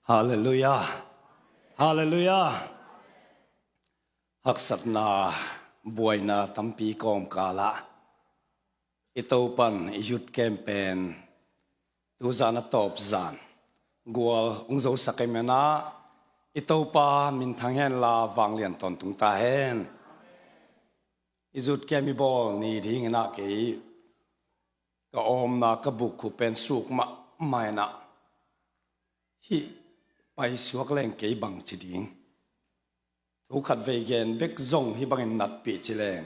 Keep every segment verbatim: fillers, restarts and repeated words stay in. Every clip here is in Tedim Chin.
Halleluiah. Halleluiah. Haksatna, buaina tampi kawmkalah i Topan i youth camp pen tuzan a tawpzan gual hong zosak ei menah i Topa minthang henla vanglian tawntung ta hen. I youth camp i bawl ni dinginah kei ka awmna ka bukkhuh pen suk mahmah inah hih paisuak leng kei bangci ding. Thu khat vei gen bek zong hih bangin natpih ci leng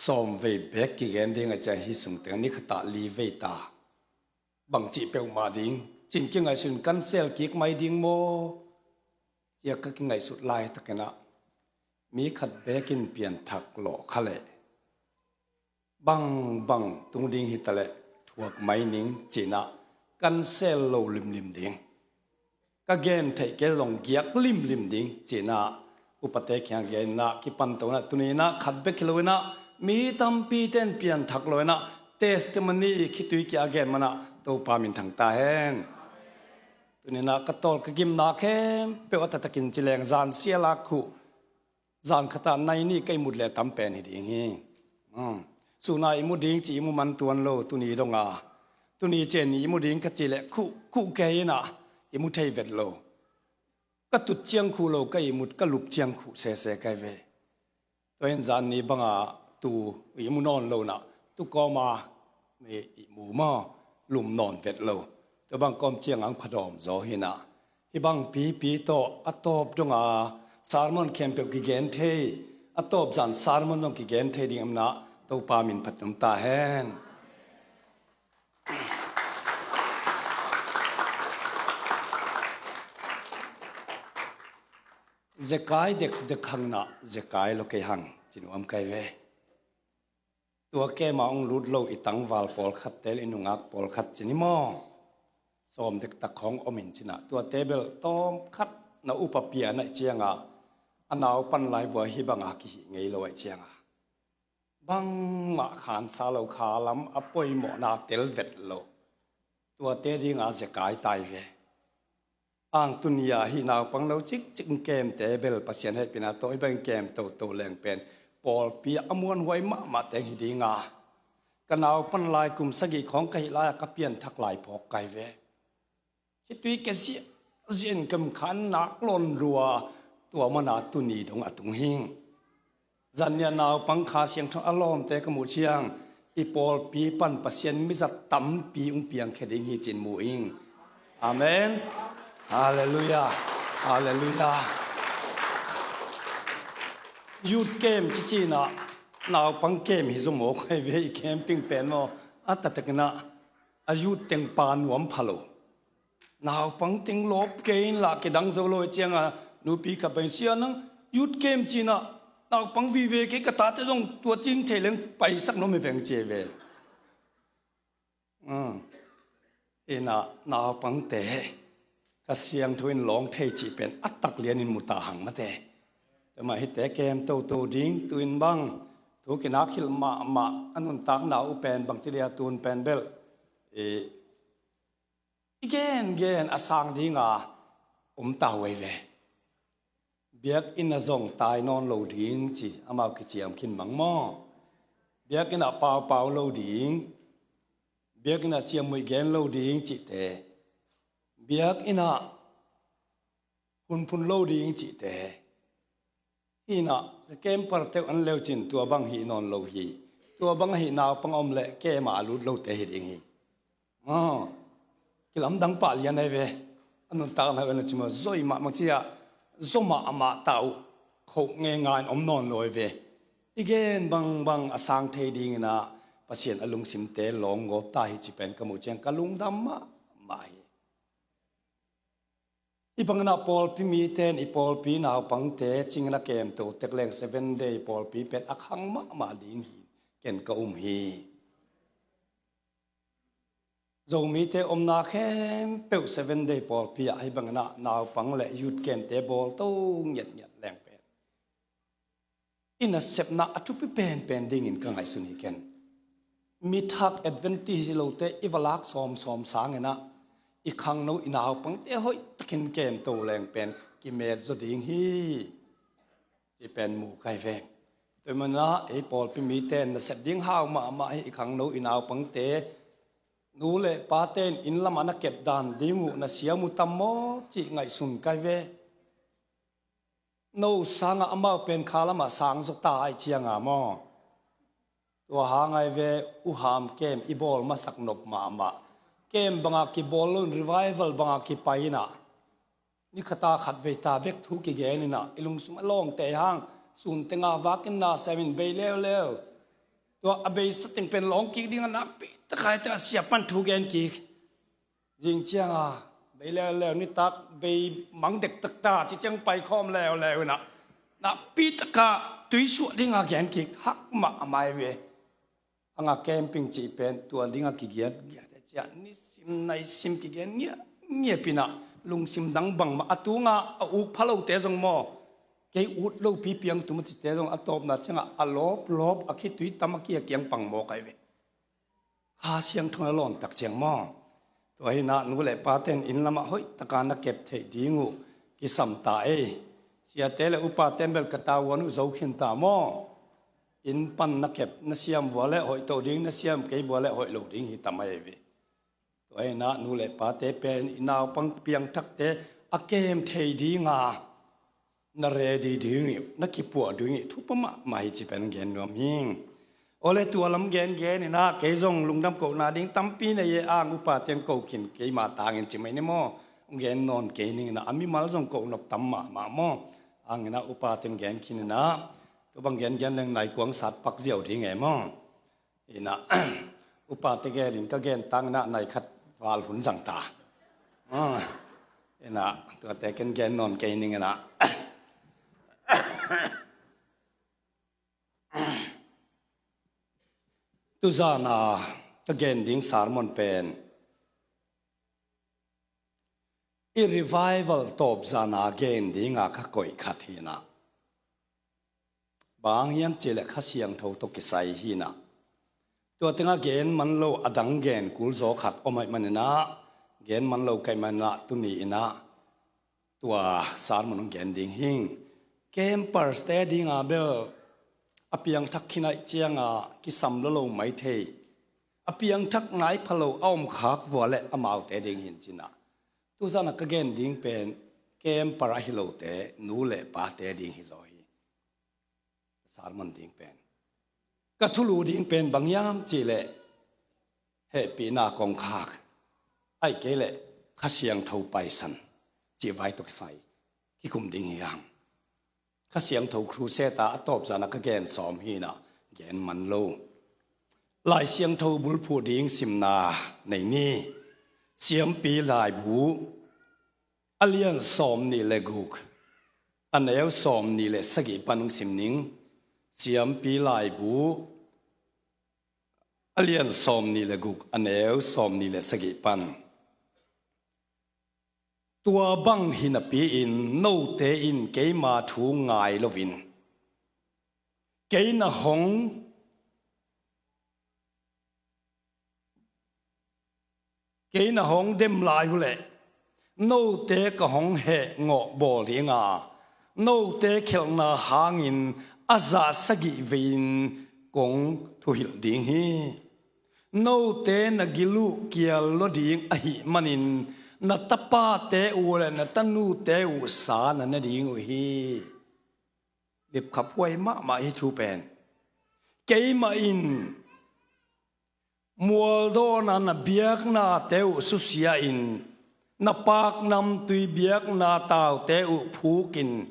sawm vei bek kigen ding a ciang hih sungteng ni khatah li vei ta. Bangci peuhmah ding cin kingaihsun kan sel kik mai ding maw? Cia ka kingaihsut laitakinah mi khat bekin pianthak lawh kha leh bangbang tung ding hitaleh thuak mai ning cinah kan sel lo limlim ding. Ka gen theih kei zong giak limlim ding cinah upate kiang geninah kipantonah tuninah khat bek hi loinah mi tampite'n pianthak loinah testimony khitui kia gen manah Topa minthang ta hen. Tuninah ka tawl ka gimna khempeuh a taktakin ci leng zan siala khuh zan khatah nai ni ka i mut leh tam pen hi ding hi. Suna i mu ding ci i mu man tuan lo tuni donga tuni cen i mu ding ka ci leh khuh khuh kei inah i mu thei vet lo. Ka tut ciang khuh lo ka i mut ka lup ciang khuh sese kai ve. Tua in zan ni banga tu i mu nawn lonah tu kawma i mu maw lum nawn vet lo. Tua bang kawm ciang ang phadawm zaw hinah hih bang pipi tawh a tawp donga sermon khempeuh kigen thei a tawp zan sermon zong kigen thei ding amnah Topa min phat num ta hen. Zekai dekdek hang nah zekai lo kei hang ci nuam kai ve. Tua kema hong lut lo i tangval pawlkhat tel i nungak pawlkhat cin i maw sawm dektak hong om in cinah tuate bel tawmkhat na upa pianah i cianga a naupan laivua hi banga kihih ngei lo ah i cianga bangmah khansa lo khalam a poimawhna tel vet lo. Tuate dinga zekai tai ve. Ang tunia hih naupang lo cikcik kemte bel Pasian hehpihna tawh hih bangin kem toto leng pen pawlpi a muanhuai mahmah teng hi dinga ka naupan lai kum sagih khawng ka hih lai-ah ka pianthak lai phawk kai ve. Khitui ka ziahziah in ka mukha nak lawn lua tua mana tuni dong a tung hing. Zan nia naupang Kha Siangtho a lawmte ka muh ciang i pawlpi pan Pasian mizat tampi hong piangkhia ding hi cin mu ing. Amen. Halleluiah. Halleluiah. Youth camp kicinah naupang camp hi zong mawk hai ve i camping pen maw a taktakinah a youth teng pa nuam pha lo. Naupang teng lawp kei inla kidang zo lo i cianga nupi khat pen sia nang youth camp cinah naupang vive kei ka tate zong tua cing thei leng paisak nuam hi veng cie ve. Inah naupangte Kha Siangtho in lawng thei cih pen a taklianin mu ta hang mate. Tua mah hihte kem toto ding tu-in bang thu kinak hilh mahmah a nuntakna uh pen bangci lia tun pen belh i i gengen a sang dinga om ta huai ve. Biakinn a zong tai nawn lo ding ci amau kiciam khin mang maw? Biakinn ah paupau lo ding, biakinn ah ciammuih gen lo ding cihte, biakinn ah phunphun lo ding cihte. Hinah ka camper teuh an leucin tua bang hih nawn lo hi. Tua bang ahi naupang om leh kema a lut lote hi ding hi. Aw, kilamdang pah lian ahi ve. A nuntakna uh en lo cimawh zoi mahmah ciah zomah amah tah uh khoh ngeingai in om nawn lo ahi ve. I gen bangbang a sang thei dinginah Pasian a lungsimte lawng gawp ta hi ci pen ka muh ciang ka lungdam mahmah hi. Hih bangin ah pawlpi mite in i pawlpi naupangte cingin a kemto tek leng Seven Day pawlpi pen a khang mahmah ding hi ken ka um hi. Zomite omna khempeuh Seven Day pawlpi ah hih bangin ah naupang le youth camp-te bawlto ngiatngiat leng pen i nasepna a thupi penpen dingin ka ngaihsun hi ken. Mithak Adventist hi lote i va lak sawmsawm sangin ah i khangno i naupangte hoih takin kemto leng pen kimet zaw ding hi. Ci pen mu kai ve. Tua manin ah ei pawlpi mite nasep ding hau mahmah hi. I khangno i naupangte nu le pate in inn lamah na kep dan ding uh na siam uh tam maw cih ngaihsun kai ve. No sangah amau pen kha lamah sang zaw ta ahih cianga maw? Tua hang ai ve, uham kem i bawl masak nop mahmah. Kem banga kibawl lo in, revival banga kipai inah, ni khata khat vei ta bek thu kigen inah, i lungsung a lawngte hang, sunte nga vakin na sem in bei leuleu. Tua a beisa teng pen lawng kik ding a nakpi takai teng a siapan thu gen kik. Zing cianga bei leuleu, nitak bei mang dektak ta ci ciang paikhawm leuleu inah, nakpi taka tuisuah dinga gen kik hak mahmah ai ve. Anga camping cih pen tua dinga kigiat giat e cia, nisim naisim kigen ngiat ngiat inah, lungsim dang bangmah a tunga a uk phalote zong maw, kei ut lopi piang tum a cite zong a tawpna cianga a lawplawp a khitui tam a kia kiang pang mawk ai ve. Kha Siangtho na lawn tak ciang maw? Tua hinah nu le pate in inn lamah hoih taka na kep theih ding uh kisam ta ei. Siate le upate in bel ka tavuan uh zo khin ta maw? Inn pan na kep na siam vua le hoih to ding, na siam kei vua le hoih lo ding hi tam ai ve. Tua hinah nu le pate pen i naupang piangthakte a kem thei dinga na ready ding ih, na kipuah ding ih, thupa mahmah hi ci pen gen nuam hing. Awle tua lam gengen inah kei zong lungdam kohna ding tampi nei e, ang upa teng ko khin keima tangin ci mai ni maw? Gen nawn kei ning inah a mimal zong koh nop tam mahmah maw? Ang inah upa teng gen khin inah tua bang gengen leng nai kuang sat pak ziau ding e maw? Inah upate gelin ka gen tang inah nai khat val hun zang ta. Ah, inah tuate ken gen nawn kei ning inah. Tuzana ka gen ding sermon pen i revival tawpzana gen dinga ka koih khat hinah. Bang hiam cihleh Kha Siangtho tawh kisai hinah. Tua tengah gen man lo a dang gen kul zaw khat om aih maninah, gen man lo kaih maninah tuni inah tua sermon hong gen ding hing. Campers te dinga bel a piangthak khin aih cianga kisam lo lo mai thei. A piangthak nai pha lo a om khak vua le amaute ding hin cinah. Tuzana ka gen ding pen camper ahi lote nu le pate ding hi zaw hi. Sermon ding pen, ka thulu ding pen bang hiam cihleh hehpihna kongkhak, aih kei leh Kha Siangtho paisan cih vai tawh kisai kikum ding hi hang. Kha Siangtho crusade ah a tawpzana ka gen sawm hinah gen man lo. Lai Siangtho bulphuh ding simna nei ni. Siampi Laibu a lian sawm nih le guk, a neu sawm nih le sagih pan hong sim ning. Siampi Laibu a lian sawm nih le guk, a neu sawm nih le sagih pan. Tua bang hi napi-in note in keima thu ngai loin kei na hong Kei na hong dem lai uh leh note ka hong heh ngawh bawl dinga, note khialhna hangin a zah sagih vei-in kong thuhilh ding hi. Note na gil uh kial lua ding ahih manin na tapate uh le na tanute uh sa na ne ding uh hi. Lipkhaphuai mahmah hi thu pen. Keimah in mualdawna na biaknate uh susia-in, na paknamtui biakna taute uh phukin,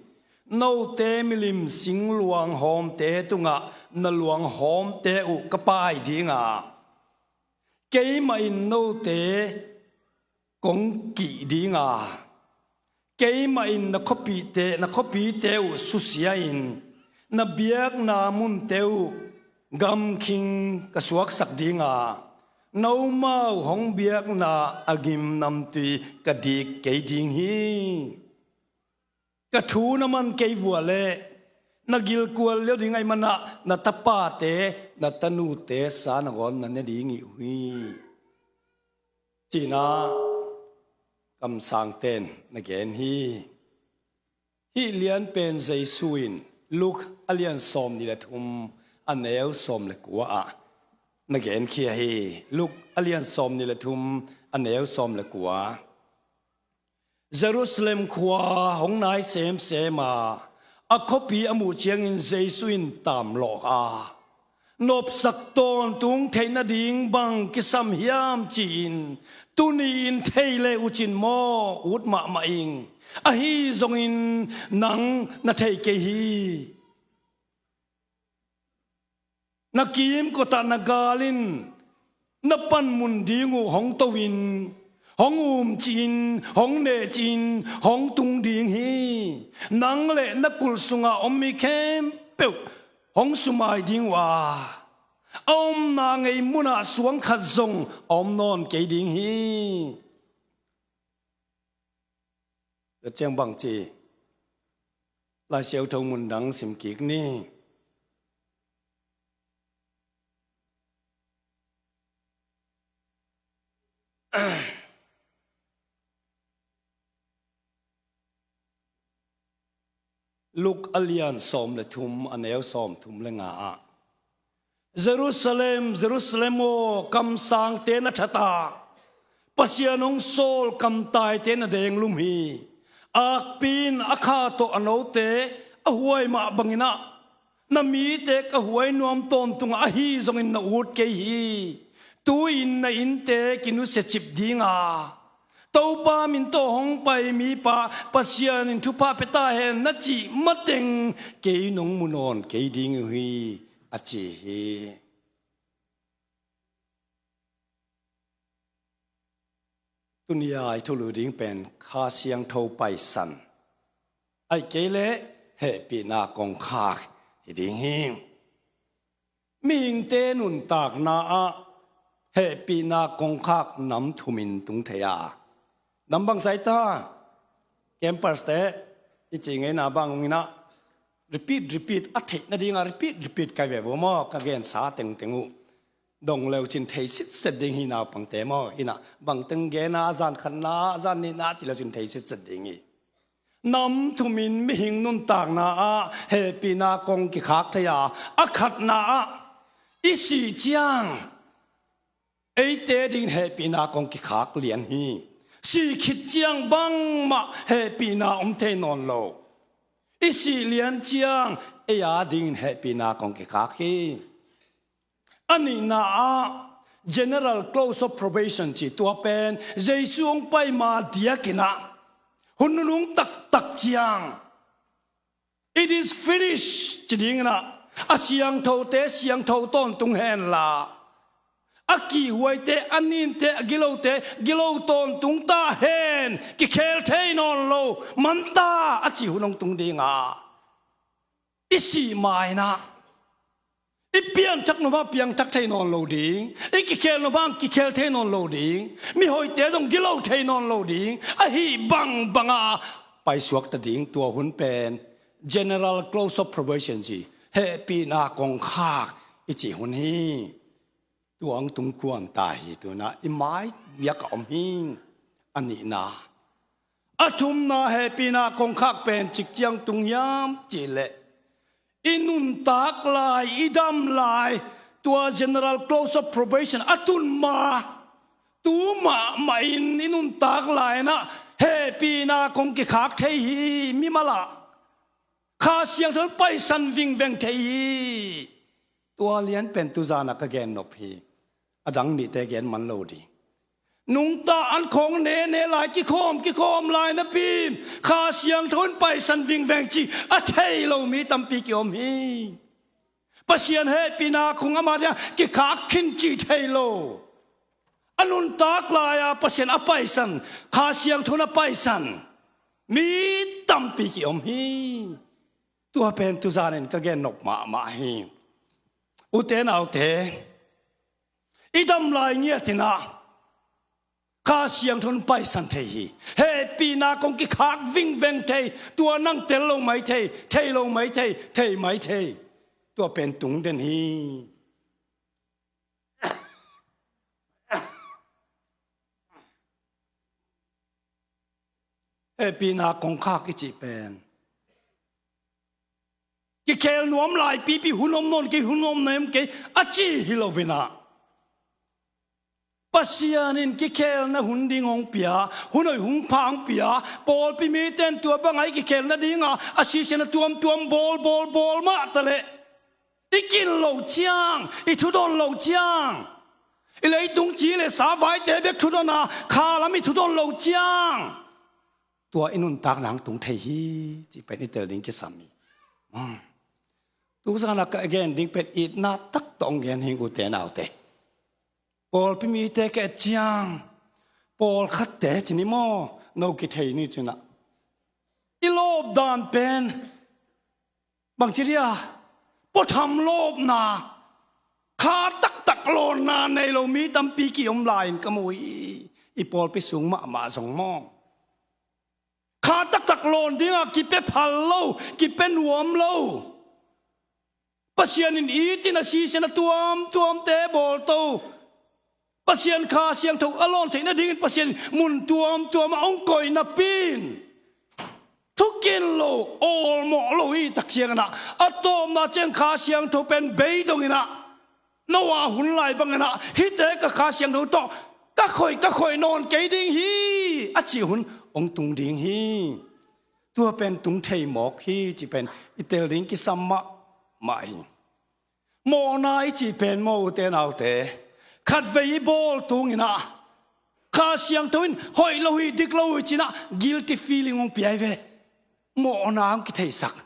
note milim sing luanghawmte tungah na luanghawmte uh ka pai dinga, keimah in note kong kih dinga, keimah in na khuapite, na khuapite uh susia-in, na biakna munte uh gamkhing ka suaksak dinga, nomau hong biakna a gimnamtui ka dik kei ding hi. Ka thu na man kei vua leh na gilkual lio ding ahih manah na tapate, na tanute sa nangawn na ne ding hi uh hi. Cihna, kamsangte'n na gen hi. Hih lianpen Jesu in Luke a lian sawmnih le thum, a neu sawm le kua ah na genkhia hi. Luke a lian sawmnih le thum, a neu sawm le kua. Jerusalem khua hong nai semsem a, a khuapi a muh ciangin Jesu in tamlawh a, nopsak tawntung theih nading bang kisam hiam ci-in, tuni-in thei le uh cin maw, ut mahmah ing. Ahi zongin nang na thei kei hi. Na kimkotah na gal in na panmun ding uh hong to-in, hong umcih-in, hong nehcih-in hong tung ding hi. Nang le na kulh sunga om mi khempeuh hong sumai ding uh a, a omna ngei munah suang khat zong a om nawn kei ding hi. Tua ciang bangci, Lai Siangtho mundang simkik ni. Luke a lian sawm le thum, a neu sawm thum le nga ah, Jerusalem, Jerusalem aw, kamsangte na that a, Pasian hong sawl kamtaite na denglum hi. Akpi in a kha tawh a note a huai mah bangin ah, na mite ka huai nuam tawntung a, ahi zongin na ut kei hi. Tu-in na innte kinusia cip ding a, Topa min tawh hong pai mipa Pasian in thupha pia ta hen na cih mateng kei nong mu nawn kei ding uh hi, a ci hi. Tuni-a i thulu ding pen Kha Siangtho Paisan, ahih kei leh hehpihna kongkhak hi ding hi. Mihingte nuntakna ah hehpihna kongkhak nam thumin tung thei a, nam bangzah ta, campers te i ci ngeina bang ung in ah, repeat, repeat, a theih nading a repeat, repeat kai ve vo maw, ka gensa tengteng uh. Dong leu cin thei sitset ding hi naupangte maw, in ah bangteng gen a, zan khatna, zan nihna ci leu cin thei sitset ding hi. Nam thumin mihing nuntakna ah hehpihna kong kikhak thei a, a khatna ah i sih ciang eite dingin hehpihna kong kikhak lian hi. Sih khit ciang bangmah hehpihna om thei nawn lo. I sih lian ciang ei a dingin hehpihna kong kikhak hi. A nihna ah general close of probation ci, tua pen Jesu hong pai ma diakin ah hun nunung taktak ciang, "It is finished," ci dingin ah, a siangthote siangtho tawntung hen la, a kihhuaite, a ninte, a gilote gilo tawntung ta hen, kikhel thei nawn lo, man ta, a cih hun hong tung ding a, i sih ma-in ah i piangthak nop ah piangthak thei nawn lo ding, i kikhel nop ah kikhel thei nawn lo ding, mihoihte zong gilo thei nawn lo ding, ahi bangbang a paisuak ta ding, tua hun pen general close of probation ci, hehpihna kongkhak i cih hun hi. Tua hong tung kuan ta hi, tu-in ah i mai biak a om hi. A nihna, a thumna hehpihna kongkhak pen cik ciang tung hiam cih leh, i nuntak lai, i dam lai, tua general close of probation a tun ma, tu mahmah in i nuntak lai-in ah hehpihna kong kikhak thei hi, mimal ah Kha Siangtho in paisan vingveng thei hi. Tua lian pen tuzan ah ka gen nop hi. A dang nihte gen man lo ding. Nungta an khawng nene lai, kikhawm kikhawm lai napi in Kha Siangtho in paisan vingveng cih a thei lo mi tampi kiom hi. Pasian hehpihna kong ama dia kikhak khin cih thei lo. A nuntak lai-a Pasian a paisan, Kha Siangtho in a paisan mi tampi kiom hi. Tua pen tuzanin ka gen nop mahmah hi. Ute naute, i dam lai ngiatin ah Kha Siangtho in paisan thei hi. Hehpihna kong kikhak vingveng thei, tua nang tel lo mai thei, thei lo mai thei, thei mai thei. Tua pen tung den hi. Hehpihna kongkhak i cih pen kikhel nuam lai pipi, hun om nawn kei, hun om nem kei a ci hi lo in ah, Pasian in kikhelna hun ding hong pia, hun hoih hun pha hong pia. Pawlpi mite in tua bang a i kikhelna ding a, a sisan a tuamtuam bawl, bawl, bawl mah ta leh, i kin loh ciang, i thudon loh ciang, i leitung ci le sa vaite bek thudon a, kha lam i thudon loh ciang, tua i nuntakna hong tung thei hi, cih pen i tel ding kisam hi. Hmm. Tu zan a ka gen ding pen itna tak tawh hong gen hi ing, ute naute. Pawlpi mite ka et ciang, pawlkhatte ci ni maw, no kithei ni cin ah, i lawp dan pen bangci dia, puatham lawpna, kha taktak lawnna nei lo mi tampi ki-om lai-in ka mu hi. I pawlpi sung mahmah zong maw, kha taktak lawn dingah kipia phal lo, kipia nuam lo. Pasian in itin a sisan a tuamtuamte bawlto, Pasian Kha Siangtho a lawn theih nadingin Pasian in mun tuamtuam ah hong koih napi in, thukin lo, awlmawh lo i tak ciangin ah, a tawpna ciang Kha Siangtho pen bei dongin ah, Noah hun lai bangin ah, hihte ka Kha Siangtho tawh ka khoih, ka khoih nawn kei ding hi, a cih hun hong tung ding hi. Tua pen tung thei mawk hi, cih pen i tel ding kisam mahmah hi. Mawhna i cih pen maw, ute naute, khatvei i bawl tungin ah, Kha Siangtho in hoih lo hi, dik lo hi ci-in ah, guilty feeling hong pia hi ve. Mawhna hong kitheisak.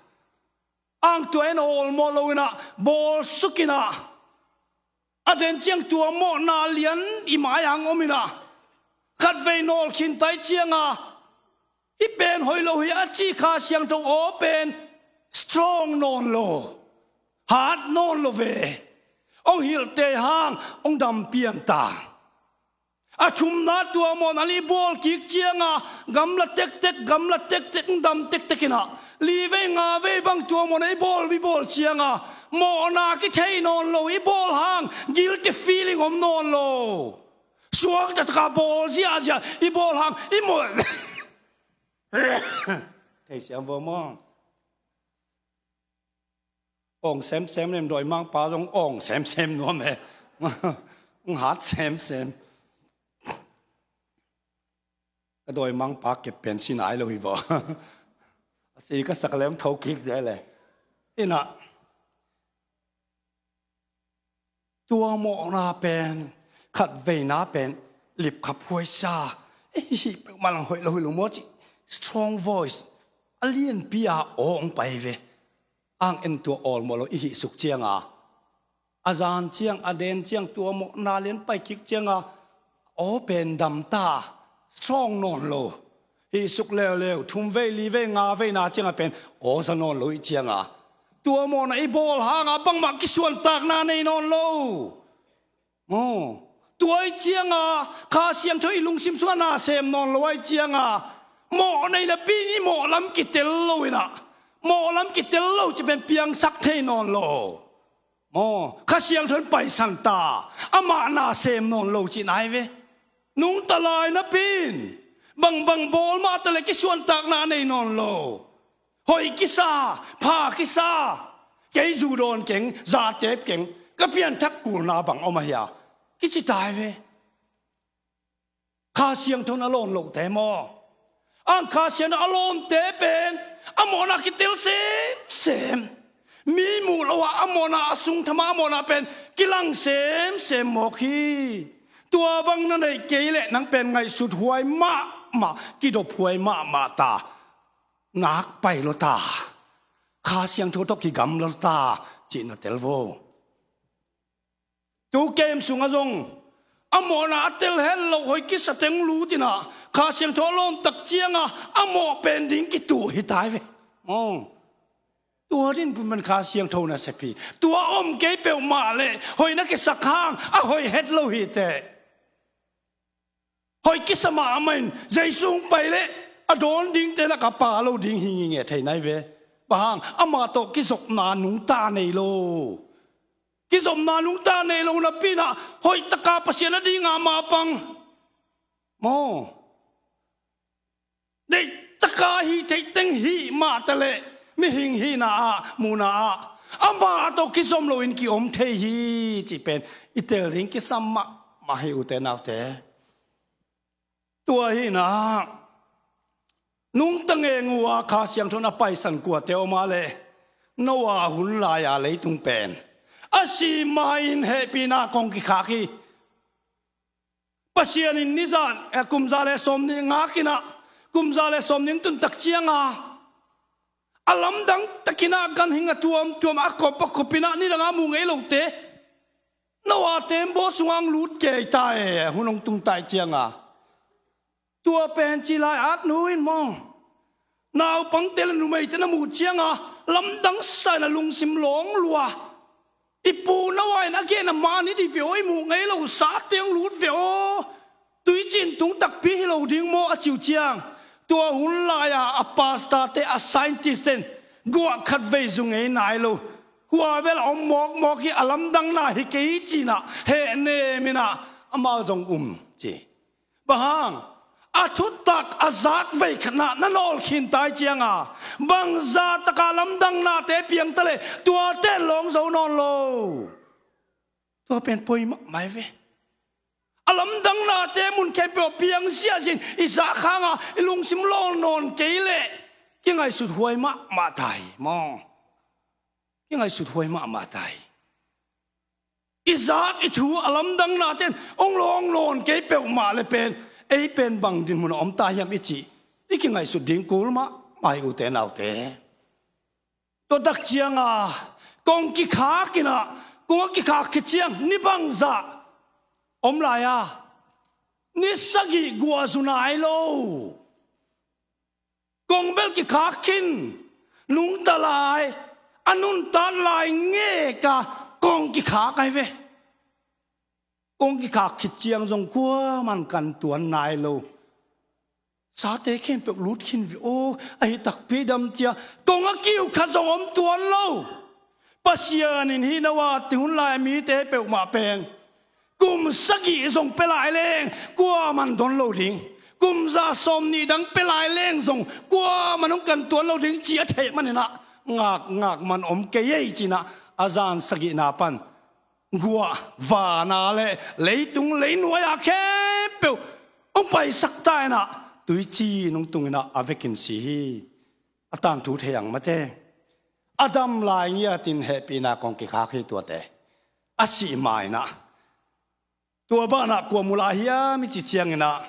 Ang tua in awlmawh lo in ah, bawlsuk in ah, a den ciang tua mawhna lian i mai-ah hong om in ah, khatvei nawl khin ta i ciang a, hih pen hoih lo hi a ci Kha Siangtho aw pen strong nawn lo, hat nawn lo ve. Hong hilhte hang hong dam pian ta. A thumna, tua mawhna i bawl kik ciang a, gamla tektek, gamla tektek, hong dam tektek in ah, li vei nga vei bang tua mawhna i bawl, i bawl ciang a, mawhna kithei nawn lo, i bawl hang guilty feeling om nawn lo. Suakta tak a bawl ziahziah i bawl hang i mawh thei siam vo maw. Awng semsem lem, dawimangpa zong awng semsem nuam e. Hong hat semsem. Ka dawimangpa kep pen si nai lo hi vo. A si ka sak lem tho kik zia le. In ah, tua mawhna pen, khatveina pen, lipkhap huaisa, ei, hih peuhmah lang hoih lo hi lo maw cih strong voice a lianpi a aw hong pai ve. Ang en, tua awlmawh lo i hih suk ciang a, a zan ciang, a den ciang, tua mawhna lian pai kik ciang a, aw pen dam ta, strong nawn lo. Hih suk leuleu, thum vei, li vei, nga veina ciang a pen aw za nawn lo i ciang a, tua mawhna i bawl hang a bangmah kisuantakna nei nawn lo. Aw, tua i ciang a, Kha Siangtho i lungsim sungah na sem nawn lo a i ciang a, mawh nei napi in i mawh lam kitel lo in ah, mawh lam kitel lo cih pen piangsak thei nawn lo. Maw, Kha Siangtho in paisan ta, amah na sem nawn lo cihna hi ve. Nungta lai napi in, bangbang bawl mah ta leh kisuantakna nei nawn lo. Hoih kisa, pha kisa, kei zu dawn keng, za tep keng, ka pianthak kulna bang om a hia, kici ta hi ve. Kha Siangtho in a lawn lohte maw, ang Kha Siangtho a lawmte pen a mawhna kitel semsem. Mi muh lo ah a mawhna, a sung tham ah a mawhna pen kilang semsem mawk hi. Tua bang na neih kei leh nang pen ngaihsut huai mahmah, kidop huai mahmah ta. Nak pai lo ta. Kha Siangtho tawh kigamla lo ta, cih na tel vo. Tu kem sungah zong a mawhna a tel het loh hoih kisa teng lut in ah, Kha Siangtho a lawm tak ciang a, a mawh pen ding kituh hi ta hi ve. Aw. Tua din pumpen Kha Siangtho nasep hi. Tua om kei peuhmah leh hoih na kisak hang a hoih het lo hi teh. Hoih kisa mahmah in Jesu hong pai leh a dawn dingte na ka pa lo ding hi ngingeh thei nai ve. Bang hang, amah tawh kizopna nungta nei lo. Kizopna nungta nei lo napi in ah, hoih taka Pasian a ding a mapang, maw, deih tak Ka hih theih teng hih mah taleh mihing hihna ah, muhna ah amah tawh kizom loin ki-om thei hi cih pen i tel ding kisam mahmah hi, ute naute. Tua hihna ah nungta ngeng uh a Kha Siangtho in a paisan kuate om a leh, Noah hun lai-a leitung pen a sih ma-in hehpihna kong kikhak hi. Pasian in nizan, eh, kum za le sawmnih ngak in ah, kum za le sawmnih tun tak ciang a, a lamdang takin ah ganhing a tuamtuam, a kop a kop in ah nidang a mu ngei lote, Noah tembaw sungah hong lut kei ta e, hun hong tung ta i ciang a. Tua pen ci lai at nu in maw, naupangte le numeite na muh ciang a lamdang sa in a lungsim lawng lua. I pu Noah in a gen a man hi dih ve aw, i muh ngei lo sate hong lut ve aw. Tuiciin tung takpi hi lo ding maw a ci uh ciang, tua hun lai-a a pastor-te, a scientist-te in guah khat vei zong ngei nai lo, hua bel a om mawkmawk hi, a lamdangna hi kei hi ci-in ah hehnem in ah amau zong um ci. Bang hang? A thutak a zak vei khat na na nawl khin ta i ciang a, bangzah tak a lamdangnate piang ta leh tuate lawng zo nawn lo. Tua pen poi mahmah hi ve. A lamdangnate mun khempeuh ah piang ziahziah in i zak hang a i lungsim lawn nawn kei leh kingaihsut huai mahmah ta hi maw. Kingaihsut huai mahmah ta hi. I zak i thu a lamdangnate in hong lawng nawn kei peuhmah le pen ei pen bang dinmun a om ta hiam i cih i kingaihsut ding kul mahmah hi, ute naute. Tua tak ciang a kong kikhak in ah, kong a kikhak khit ciang ni bangzah om lai a, ni sagih guah zu nai lo. Kong bel kikhak khin, nungta lai, a nuntak lai ngek a kong kikhak ahi ve. Kong kikhak khit ciang zong kuaman kan tuan nai lo. Sate khempeuh lut khin ve aw, ahi takpi dam cia kong a kiu khat zong om tuan lo. Pasian in hih Noah ti hun lai mite peuhmah pen kum sagih zong pia lai leng kuaman don lo ding, kum za sawmnih dang pia lai leng zong kuaman hong kan tuan lo ding ci a theih manin ah ngakngak man om kei ei ci-in ah a zan sagihna pan guah, van a le leitung leinuai a khempeuh hong paisak ta in ah tuiciin hong tung in ah a vekin si hi. A tangthu thei ang mate. A dam lai ngiatin hehpihna kong kikhak hi tuate. A sih ma in ah, tua banah kua mu lai hiam i cih ciangin ah,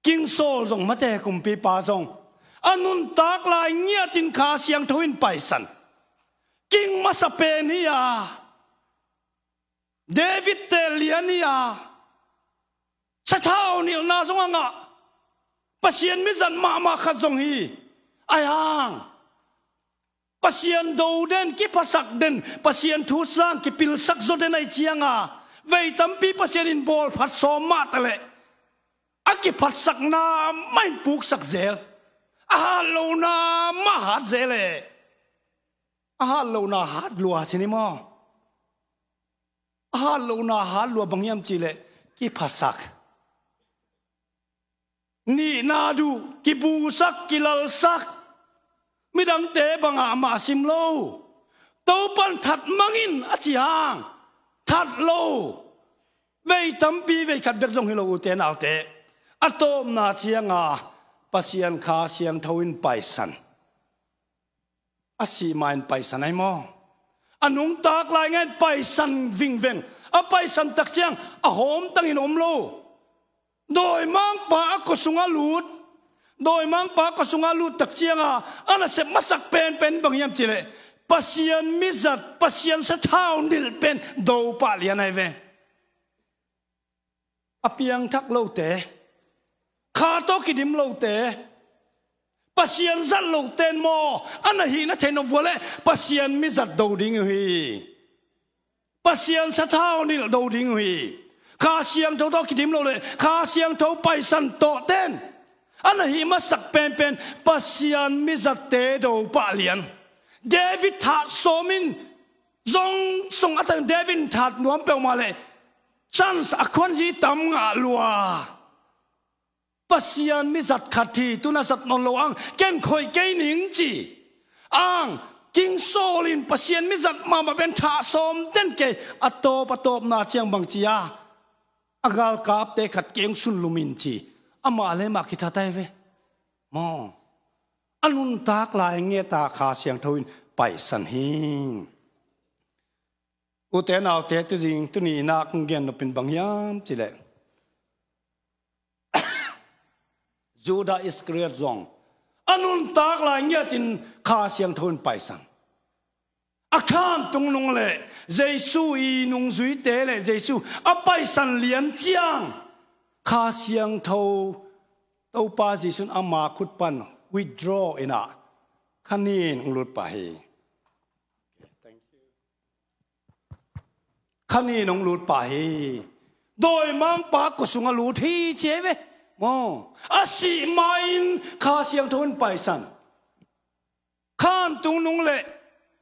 King Saul zong mate, kumpipa zong a nuntak lai ngiatin Kha Siangtho in paisan. King masa pen hi a, David te lian hi a, sathau nilhna zong a ngah, Pasian mizat mahmah khat zong hi. Ahi hang Pasian do den, kiphasak den, Pasian thu sang kipilsak zaw den ahih ciang a, vei tampi Pasian in bawlphat sawm mah ta leh a kiphatsakna mah in puksak zel. A hat lohna mah hat zel e. A hat lohna hat lua ci ni maw? A hat lohna hat lua bang hiam cih leh kiphasak. Nihna duh, kibusak, kilalsak. Midangte bangah mah sim lo. Topan that mang in a ci hang that lo. Vei tampi, vei khat bek zong hi lo, ute naute. A tawpna ciang a Pasian Kha Siangtho in paisan. A sih ma in paisan ahi maw? A nungtak lai ngiat in paisan vingveng. A paisan tak ciang a hawmtang in om lo. Dawimangpa a kua sungah lut. Dawimangpa a kua sungah lut tak ciang a, a nasep masak penpen bang hiam cih leh Pasian mizat, Pasian sathau nilh pen dopah lian ahi ve. A piangthak lote, Kha tawh kidim lote, Pasian zat lote in maw, a na hih na theih nop uh leh Pasian mizat do ding uh hi. Pasian sathau nilh do ding uh hi. Kha Siangtho tawh kidim lo leh Kha Siangtho paisan tawh ten a na hih masak penpen Pasian mizatte dopah lian. David that sawm in zong sung a tan, David in that nuam peuhmah leh chance a khuanzi tam ngah lua. Pasian mizat khat hi, tu-in a zat nawn lo ang, ken khoih kei ning ci. Ang, King Saul in Pasian mizat mahmah pen thah sawm den kei, a tawp a tawpna ciang bang ci a, a galkapte khat kei hong sunlum in ci. Amah le amah kithat ai ve. Maw. A nuntak lai nget a Kha Siangtho in paisan hi. Ute naute, tuzing tuni-in ah kong gen nop in bang hiam cih leh, Judah Iskariot zong a nuntak lai ngiatin Kha Siangtho in paisan. A khantung nung le Jesu i nungzuite le Jesu a paisan lian ciang, Kha Siangtho, Topa Jesu in ama khut pan withdraw in ah, kha nin hong lut pah hi. Kha nin hong lut pah hi. Dawimangpa kua sungah lut hi ci hi ve. Maw. A sih ma-in Kha Siangtho in paisan. Khantung nung le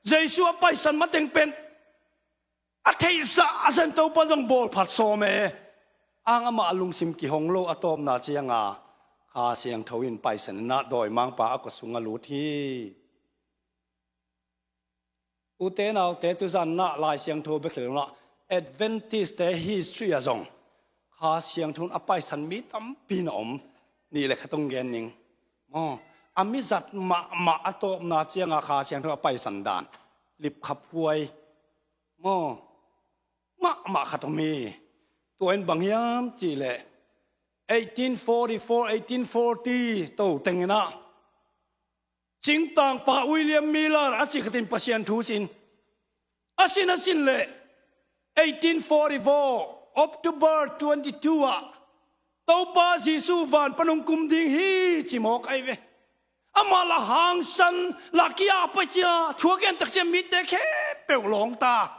Jesu a paisan mateng pen a theih zahzah in Topa zong bawlphat sawm e. Ang, amah lungsim kihong lo, a tawpna ciang a Kha Siangtho in paisan in ah dawimangpa a kua sungah lut hi. Ute naute, tuzan in ah Lai Siangtho bek hi lo in ah, Adventist-te history ah zong Kha Siangtho in a paisan mi tampi na om. Nih le khat hong gen ning. Maw, a mizat mahmah, a tawpna ciang a Kha Siangtho a paisan dan. Lipkhaphuai. Maw, mahmah khat om hi. Tua in bang hiam cih leh, eighteen forty-four, eighteen forty to teng in ah, cingtangpa William Miller a cih khat in Pasian thu sin. A sin a sin leh, eighteen forty-four, October twenty-two ah, Topa Jesu van pan hong kum ding hi ci mawk ai ve. Amah la hangsan, la kia pai cia, thu a gen tak ciang mite khempeuh lawng ta.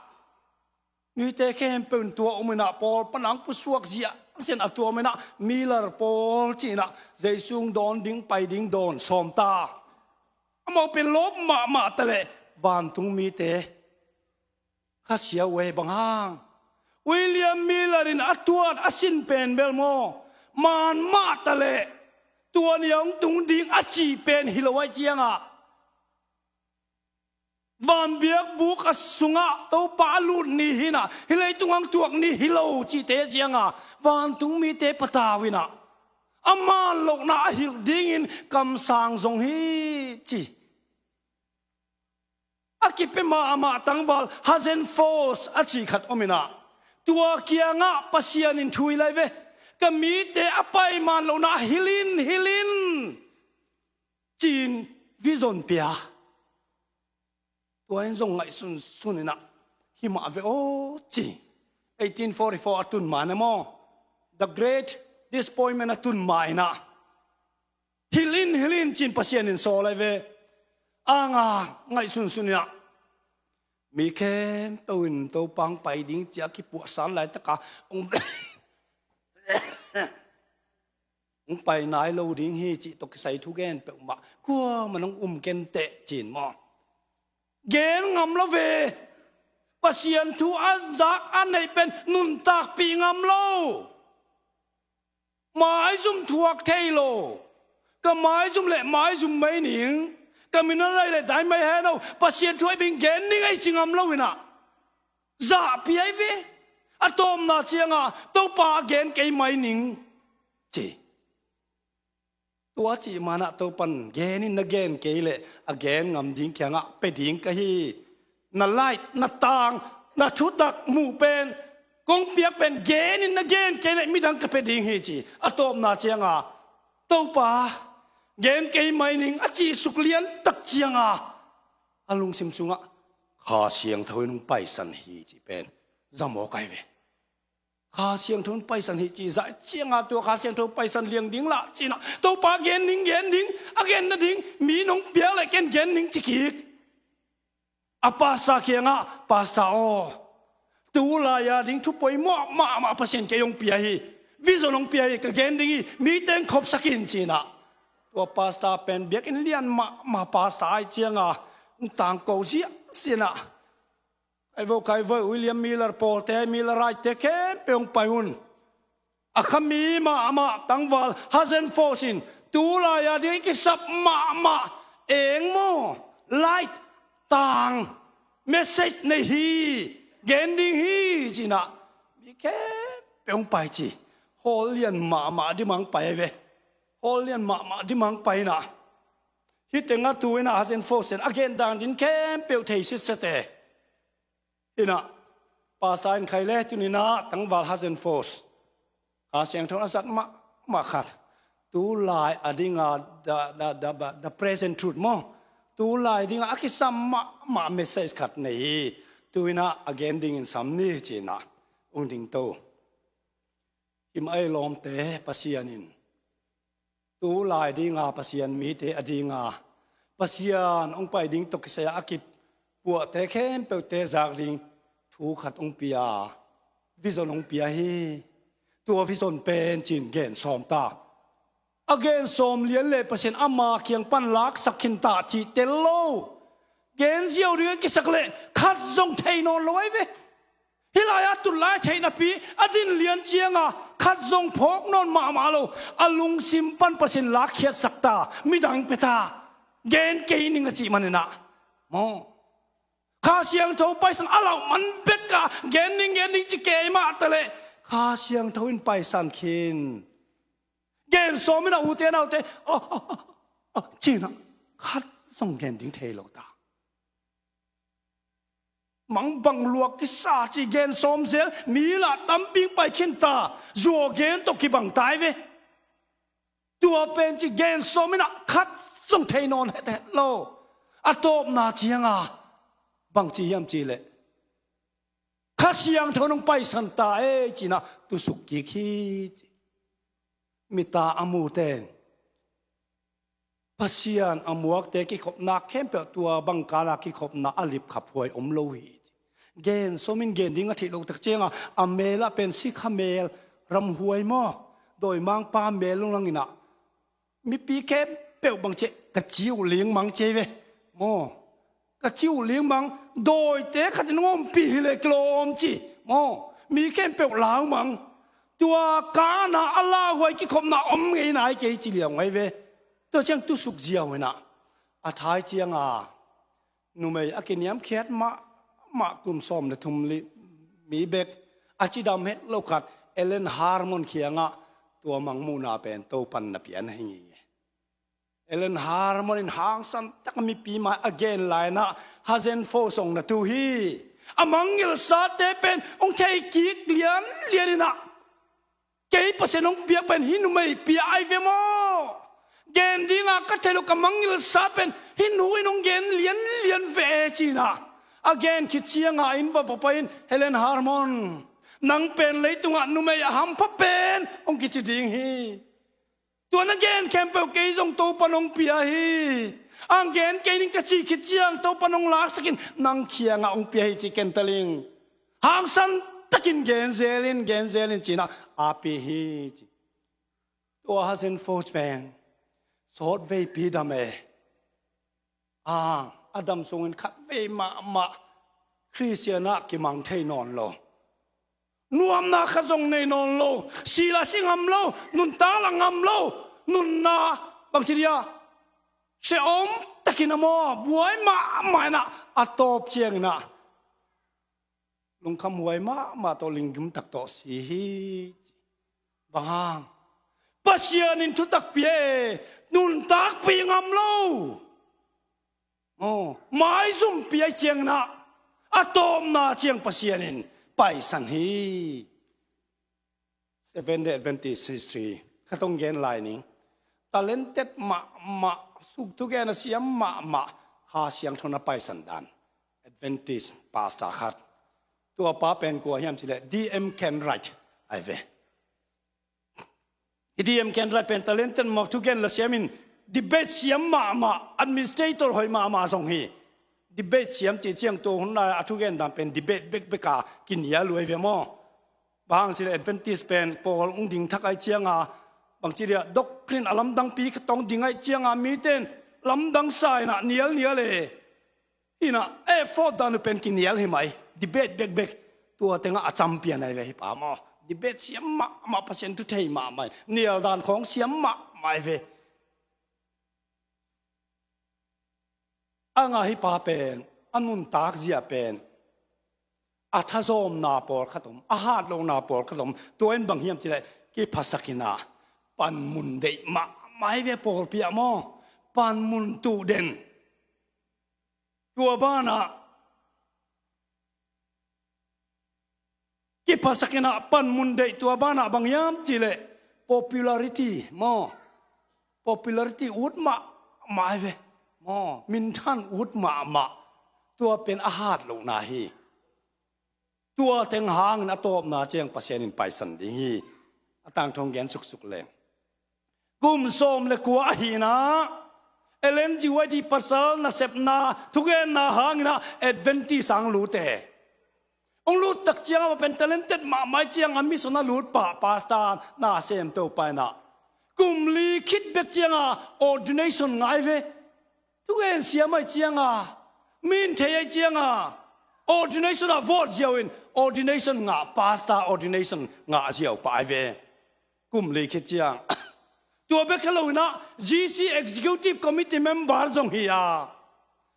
Mite khempeuh in tua om in ah, pawl pan a hong pusuak ziahziah in ah, tua om in ah, Miller pawl ci in ah, Jesu hong dawn ding, pai ding dawn sawm ta. Amau pen lawp mahmah ta leh, vantung mite khasia uh e, bang hang. William Miller in a tuat a sin pen bel maw, man mah ta leh, tua ni a hong tung ding a cih pen hi lo ahih ciang a, van biakbuk a sungah Topa a lut ni hi in ah, hih leitung a hong tuak ni hi lo cihte ciang a, vantung mite patau in ah, a man lohna a hilh dingin kamsang zong hi ci. A kipia mahmah tangval Hazen Foss a cih khat om in ah, tua kiangah Pasian in thu hi lai ve. Ka mite a pai man lohna a hilh in, hilh in, ci-in vision pia. Tua in zong ngaihsunsun in ah, hi mah ve aw ci. Eighteen forty-four a tun ma-in ah maw, The Great Disappointment a tun ma-in ah, hilh in, hilh in ci-in Pasian in sawl lai ve. Ang a ngaihsunsun in ah, mi khempeuh in Topa hong pai ding ci-a kipuahsan laitak a, hong hong pai nai lo ding hi cih tawh kisai thugen peuhmah kuamah in hong um kenteh ci-in maw, gen ngam lo ve. Pasian thu a zak a neih pen nuntakpih ngam lo. Maizum thuak thei lo. Ka maizum leh maizum mai ning. Ka min a rai leh dai mai hen aw, Pasian thu a bing gen ning ei ci ngam lo in ah, zahpih ai ve. A tawpna ciang a, Topa, a gen kei mai ning ci. Tua cih ma-in ah Topa'n, gen in, na gen kei leh a gen ngam ding kiangah pia ding ka hi. Na light, na tang, na thutak muh pen, kong piak pen gen in, na gen kei leh midang ka pia ding hi ci. A tawpna ciang a, Topa, gen kei mai ning a cih suk lian tak ciang a, a lungsim sungah Kha Siangtho in hong paisan hi cih pen za mawk ai ve. Kha Siangtho in paisan hi cih zah ciang a, tua Kha Siangtho paisan liang ding lah ci-in ah, Topa, gen ning, gen ning, a gen nading mi nong piak leh ken gen ning ci kik. A pastor kiangah, Pastor aw, tu lai-a ding thu poimawh mahmah Pasian kei hong pia hi. Vision hong pia hi, ka gen ding hi, mite hong khopsak in ci-in ah. Tua pastor pen biakinn lian mahmah pastor ahih ciang a, hong tangko ziahziah in ah, Khaivoi, khaivoi, William Miller pawlte, Millerite-te khempeuh hong pai un. A khami mahmah tangval Hazen Foss in tulai a ding i kisap mahmah eng maw, light, tang, message nei hi, gen ding hi ci-in ah mi khempeuh hong pai ci. Hall lian mahmah ding mah hong pai ve. Hall lian mahmah ding mah hong pai in ah, hih teng ah tu-in ah Hazen Foss in a gen dan ding khempeuh thei sitset e. In ah, pastor in khai le tuni-in ah tangval Hazen Foss, Kha Siangtho in a zat mahmah khat, tulai a ding a, the, the, the, the present truth maw, tulai ding a a kisam mahmah message khat nei hi. Tu-in ah a gen dingin sam ni ci-in ah hong dingto. Hi mah ei lawmte, Pasian in tulai ding a Pasian mite a ding a, Pasian hong pai ding tawh kisai a a kipuahte khempeuhte zak ding thu khat hong pia, vision hong pia hi. Tua vision pen ci-in gen sawm ta. A gen sawm lian leh Pasian ama kiang pan laksak khin ta cih tel lo. Gen ziau ding a kisak leh khat zong thei nawn lo ahi ve. Hih lai-ah tut lai theih napi a din lian ciang a khat zong phawk nawn mahmah lo. A lungsim pan Pasian lakkhiatsak ta, midang pia ta, gen kei ning a cih manin ah maw, Kha Siangtho paisan a lauh man bek a gen ning, gen ning ci kei mah ta leh Kha Siangtho in paisan khin. Gen sawm in ah ute naute, oh, oh, oh, oh, ci-in ah khat zong gen ding thei lo ta. Mangbang luak kisa ci gen sawm zel, mi lah tampi pai khin ta, zuau gen tawh kibang ta hi ve. Tua pen ci gen sawm in ah khat zong thei nawn hethet lo. A tawpna ciang a bang ci hiam cih leh Kha Siangtho in hong paisan ta e ci-in ah tusuk kik hi ci. Mita a mute in Pasian a muakte kikhopna khempeuh tua bang kal a kikhopna a lipkhaphuai om lo hi ci. Gen sawm in gen ding a theih loh tak ciang a, a mel ah pen sikha mel, ramhuai maw, dawimangpa mel lunglang in ah mipi khempeuh bang ci, ka ci uh lingmang ci hi ve maw. Ka ci uh lingmang, dawite khat in hong ompih hi leh kilawm ci maw. Mi khempeuh laumang. Tua kana a lauhuai kikhopna om ngei nai kei ci liau ngai ve. Tua ciang tusuk ziau in ah, a thai ciang a numei a kiniamkhiat mahmah kum sawm le thum li mi bek, a cidam het lo khat, Ellen Harmon kiangah tua mangmuhna pen Topan na pian hi ngei. Ellen Harmon in hangsan tak mipi mai a gen lai-in ah Hazen Foss zong na tu hi. A mangngilhsate pen hong thei kik lianlian in ah, kei Pasian hong piak pen hih numei pia ahi ve maw. Gen ding a ka theih loh ka mangngilhsa pen hih nu in hong gen lianlian ve e ci-in ah, a gen khit ciang a inn va pha pah in, Helen Harmon, nang pen leitungah numei a hampha pen hong kici ding hi. Tua na gen khempeuh kei zong Topan hong pia hi. Ang gen kei ning ka cih khit ciang Topan hong laksak in nang kiangah hong pia hi ci ken ta ling. Hangsan takin gen zel in, gen zel in ci-in ah a pia hi ci. Tua Hazen Foss pen sawtveipi dam e. A, a dam sungin khatvei mahmah Khristian ah kimang thei nawn lo. Nuamna khat zong nei nawn lo. Si lah si ngam lo. Nuntak lah ngam lo. Nunna bangci dia, sia om takin a maw, buai mahmah in ah, a tawp ciangin ah lungkhamhuai mahmah tawh, linggim tak tawh si hi. Bang hang? Pasian in thutak pia e, nuntakpih ngam lo. Oh, maizum pia ciangin ah a tawpna ciang Pasian in paisan hi. Seventh Day Adventist history khat hong gen lai ning. Talented mahmah, suk thugen a siam mahmah, Kha Siangtho in a paisan dan, Adventist pastor khat. Tua pa pen kua hiam cih leh D M Kenwright ahi ve. Hih D M Kenwright pen talented mahmah, thugen la siam in, debate siam mahmah, administrator hoih mahmah zong hi. Debate siam cih ciang tua hun lai a thugen dan pen debate bekbek a kinial uh ahi ve maw. Bang hang cih leh Adventist pen pawl hong ding thak ahih ciang a, bangci dia, doctrine a lamdangpi khat tawh hong ding ahih ciang a mite in lamdang sa in ah nialnial e. In ah, eh, effort dan uh pen kinial hi mai, debate bekbek. Tua teng ah a champion ahi ve hih pa maw. Debate siam mahmah, Pasian thu thei mahmah, nial dan khawng siam mahmah hi ve. A ngah hi pa pen, a nuntak zia pen, a thazawmna pawlkhat om, a hatlohna pawlkhat om. Tua in bang hiam cih leh, kiphasak in ah, panmun deih mahmah hi ve pawlpi ah maw. Panmun tuh den. Tua banah, kiphasak in ah panmun deih, tua banah bang hiam cih leh popularity maw. Popularity ut mahmah hi ve maw. Minthan ut mahmah. Tua pen a hatlohna hi. Tua teng hangin a tawpna ciang Pasian in paisan ding hi. A tangthu gen suksuk leng, kum sawm le kua ahi in ah, Ellen G. White pasal nasepna, thugenna hangin ah Adventist ah hong lut e. Hong lut tak ciang a, pen talented mahmah ciang a mission ah lut pah, pastor na sem to pah in ah, kum li khit bek ciang a ordination ngah hi ve. Thugen siam ahih ciang a, mi in thei ahih ciang a, ordination ah vawt ziau in, ordination ngah, pastor ordination ngah ziau pah hi ve. Kum li khit ciang. Tua bek hi lo in ah, G C Executive Committee member zong hi a,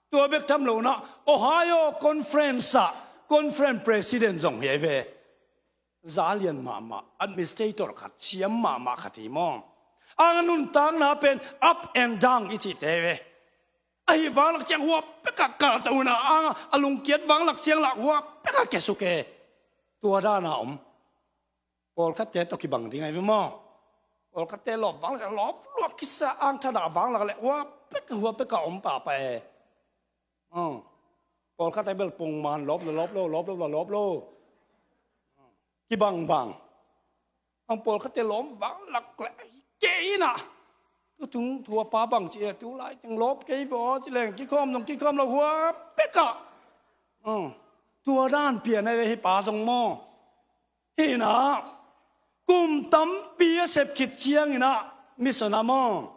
tua bek tham lo in ah, Ohio Conference ah conference president zong hi ve. Za lian mahmah, administrator khat, siam mahmah khat hi maw. A nuntakna pen up and down i cihte ve. Ahi vanglak ciang hua pek ah kalh to in ah, a, a lungkiat vanglak ciang lah hua pek ah kiasuk e. Tua dan a om. Pawlkhatte tawh kibang ding ahi ve maw. Pawlkhatte lawp vanglak, lawp lua kisa, angthadah vanglak leh hua pek, hua pek ah om pahpah e. Aw. Pawlkhatte bel pongman lawp lo, lawp lo, lawp lo, lawp lo. Kibangbang. Ang pawlkhatte lawp vanglak leh kei in ah, tutung tua pa bang ci e, tu lai teng lawp kei vaw ci leng, kikhawm zong kikhawm lo, hua pek ah. Aw. Tua dan pian ahi ve hih pa zong maw. Hi in ah, kum tampi a sep khit ciang in ah, mission ah maw,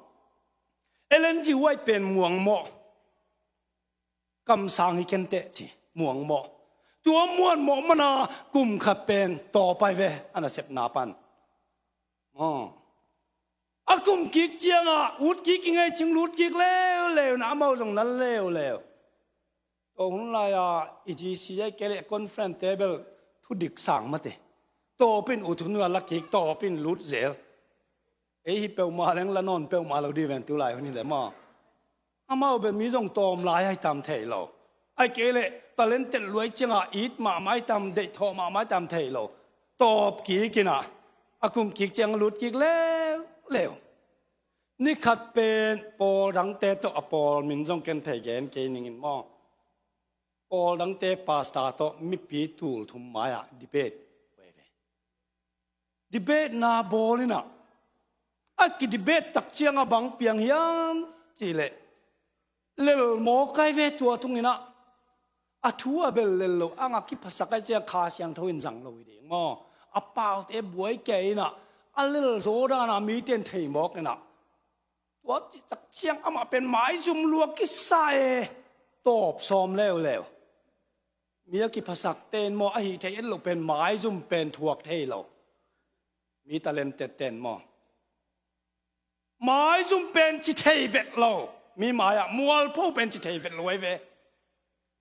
Ellen G. White pen muangmawh, kamsang hi kenteh ci, muangmawh. Tua muangmawh man a kum khat pen tawp ahi ve, a nasepna pan. Aw. A kum kik ciang a, ut kik i ngei ciang lut kik leuleu in ah, amau zong nal leuleu. Tua hun lai a, i G C ahih kei leh conference te bel thudik sang mate. Tawp in ut hun a la kik, tawp in lut zel. Ei hi peuhmah leng la nawn peuhmah lo ding ven tu lai hun hi leh maw. Amau bel mi zong tawm lai ahi tam thei lo. Ahih kei leh talented lua ahih ciang a, it mahmah ahi tam, deihthawh mahmah ahi tam thei lo. Tawp kik in ah, a kum kik ciang lut kik leuleu. Ni khat pen pawl dangte tawh, a pawl min zong ken thei gen kei ning in maw. Pawl dangte pastor tawh mipi tul thum mai-ah debate. Debate na bawl in ah, a kidebate tak ciang a bang piang hiam cih leh, lel mawk ahi ve tua tung in ah. A thu a bel lel lo, a ngah kiphasak ahih ciang Kha Siangtho in zang lo hi ding maw. A paute buai kei in ah, a lel zaw dan a mite in thei mawk in ah. Tua cih tak ciang amah pen maizum lua kisa e, tawp sawm leuleu. Mi a kiphasakte in maw, a hih theih et loh pen maizum pen thuak thei lo. Mi talented ten maw, maizum pen ci thei vet lo. Mi mai-ah mualpho pen ci thei vet lo ahi ve.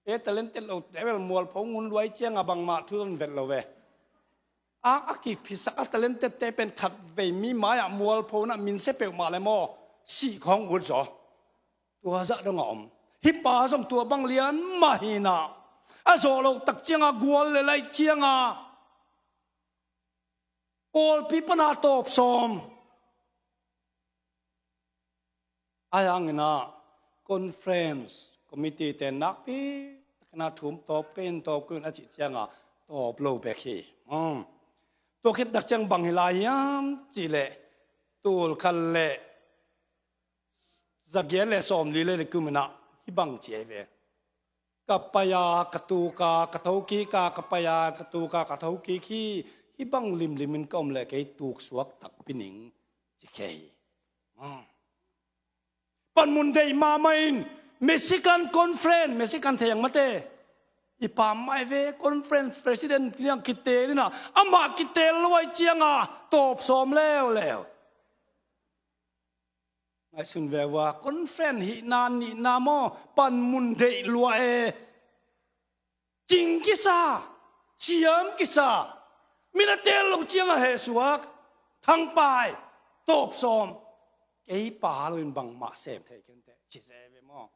E talented lo, e bel mualpho ngun lua ahih ciang a bangmah thu zong vet lo ve. A, a kiphisak a talented te pen khatvei mi mai-ah mualpho in ah minsia peuhmah leh maw, sih khawng ut zaw. Tua zah dong a om. Hih pa zong tua bang lian mah hi in ah, a zawh loh tak ciang a gual lel ahih ciang a, pawlpi pan a tawp sawm. Ahi hangin ah conference committee ten nakpi takin ah thu om, tawp kei in, tawp kei in a cih ciang a tawp lo bek hi. Hmm. Tua khit tak ciang bang hi lai hiam cih leh, tul khat le za giat le sawmli le li kum in ah hih bang ci ahi ve. Ka pai a, ka tuk a, ka thokik a, ka pai a, ka tuk a, ka thokik hi. Hih bang limlim in ka om leh kei tuksuak takpi ning ci kei hi. Ah. Panmun deih mahmah in, Mexican conference, Mexican thei ang mate. I pam mah hi ve, conference president kiang kitel in ah, amah kitel lo ahih ciangin tawp sawm leuleu. Ngaihsun ve ua, conference hihna nihna maw, panmun deih lua e. Cing kisa, siam kisa, mi na tel lo ciangin hehsuak, thangpai, tawp sawm. Kei pha loin bangmah sem thei kei inteh, ci se ve maw.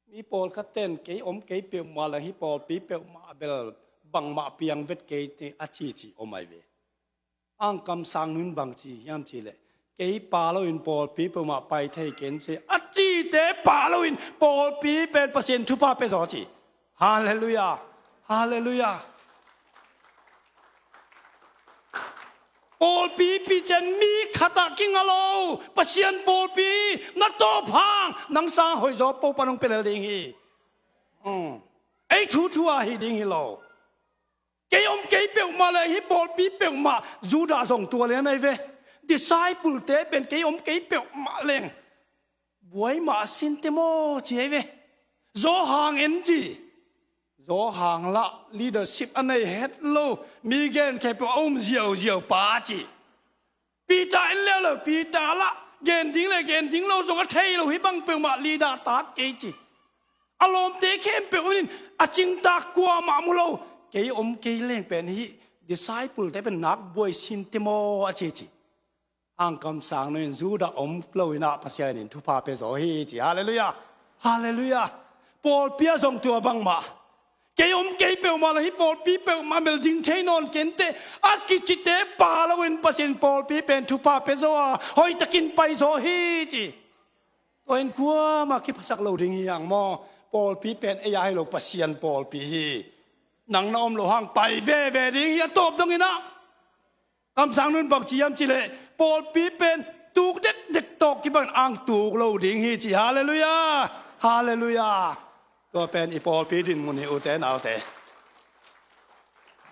Mi pawlkhat ten kei om kei peuhmah leng hih pawlpi peuhmah bel bangmah piang vet kei teh a cici om ahi ve. Ang kamsang nu in bang ci hiam cih leh, kei pha loin pawlpi peuhmah pai thei kei in ci, a cite pha loin pawlpi pen Pasian thupha pia zaw ci. Halleluiah. Halleluiah. Pawlpi picen mi khat ah kinga lo, Pasian pawlpi na tawp hang nang sang hoih zaw po pan hong pia lel ding hi. Hmm. Ei thu thu a hi ding hi lo. Kei om kei peuhmah leng hih pawlpi peuhmah, Judah zong tua lian ahi ve. Disciple-te pen kei om kei peuhmah leng buai mah sin te maw ci ahi ve. Zaw hang en ci. Zaw hang lah leadership a nei het lo, mi genkhia peuh a um ziauziau pa ci. Peter en leuleu, Peter lah gen ding le gen ding lo zong a thei lo, hih bang peuhmah leader tak kei ci. A lawmte khempeuh in a cingtak kuamah mu lo. Kei om kei leng pen hih disciple-te pen nak buai sin te maw a ci ci. Ang kamsang nu in Judah om lo in ah Pasian in thupha pia zaw hi ci. Halleluiah. Halleluiah. Pawlpi ah zong tua bangmah. Kei om kei peuhmah leng hih pawlpi peuhmah bel ding thei nawn kei inteh, a kicite pha loin Pasian pawlpi pen thupha pia zaw a, hoihtakin pai zaw hi ci. Tua in kuamah kiphasak lo ding hi hang maw. Pawlpi pen ei a hi lo, Pasian pawlpi hi. Nang na om loh hang pai veve ding hi a tawp dongin ah. Kamsang nu in bang ci hiam cih leh, pawlpi pen tuk dekdek tawh kibang in ang tuk lo ding hi ci. Halleluiah. Halleluiah. Tua pen i pawlpi dinmun hi, ute naute.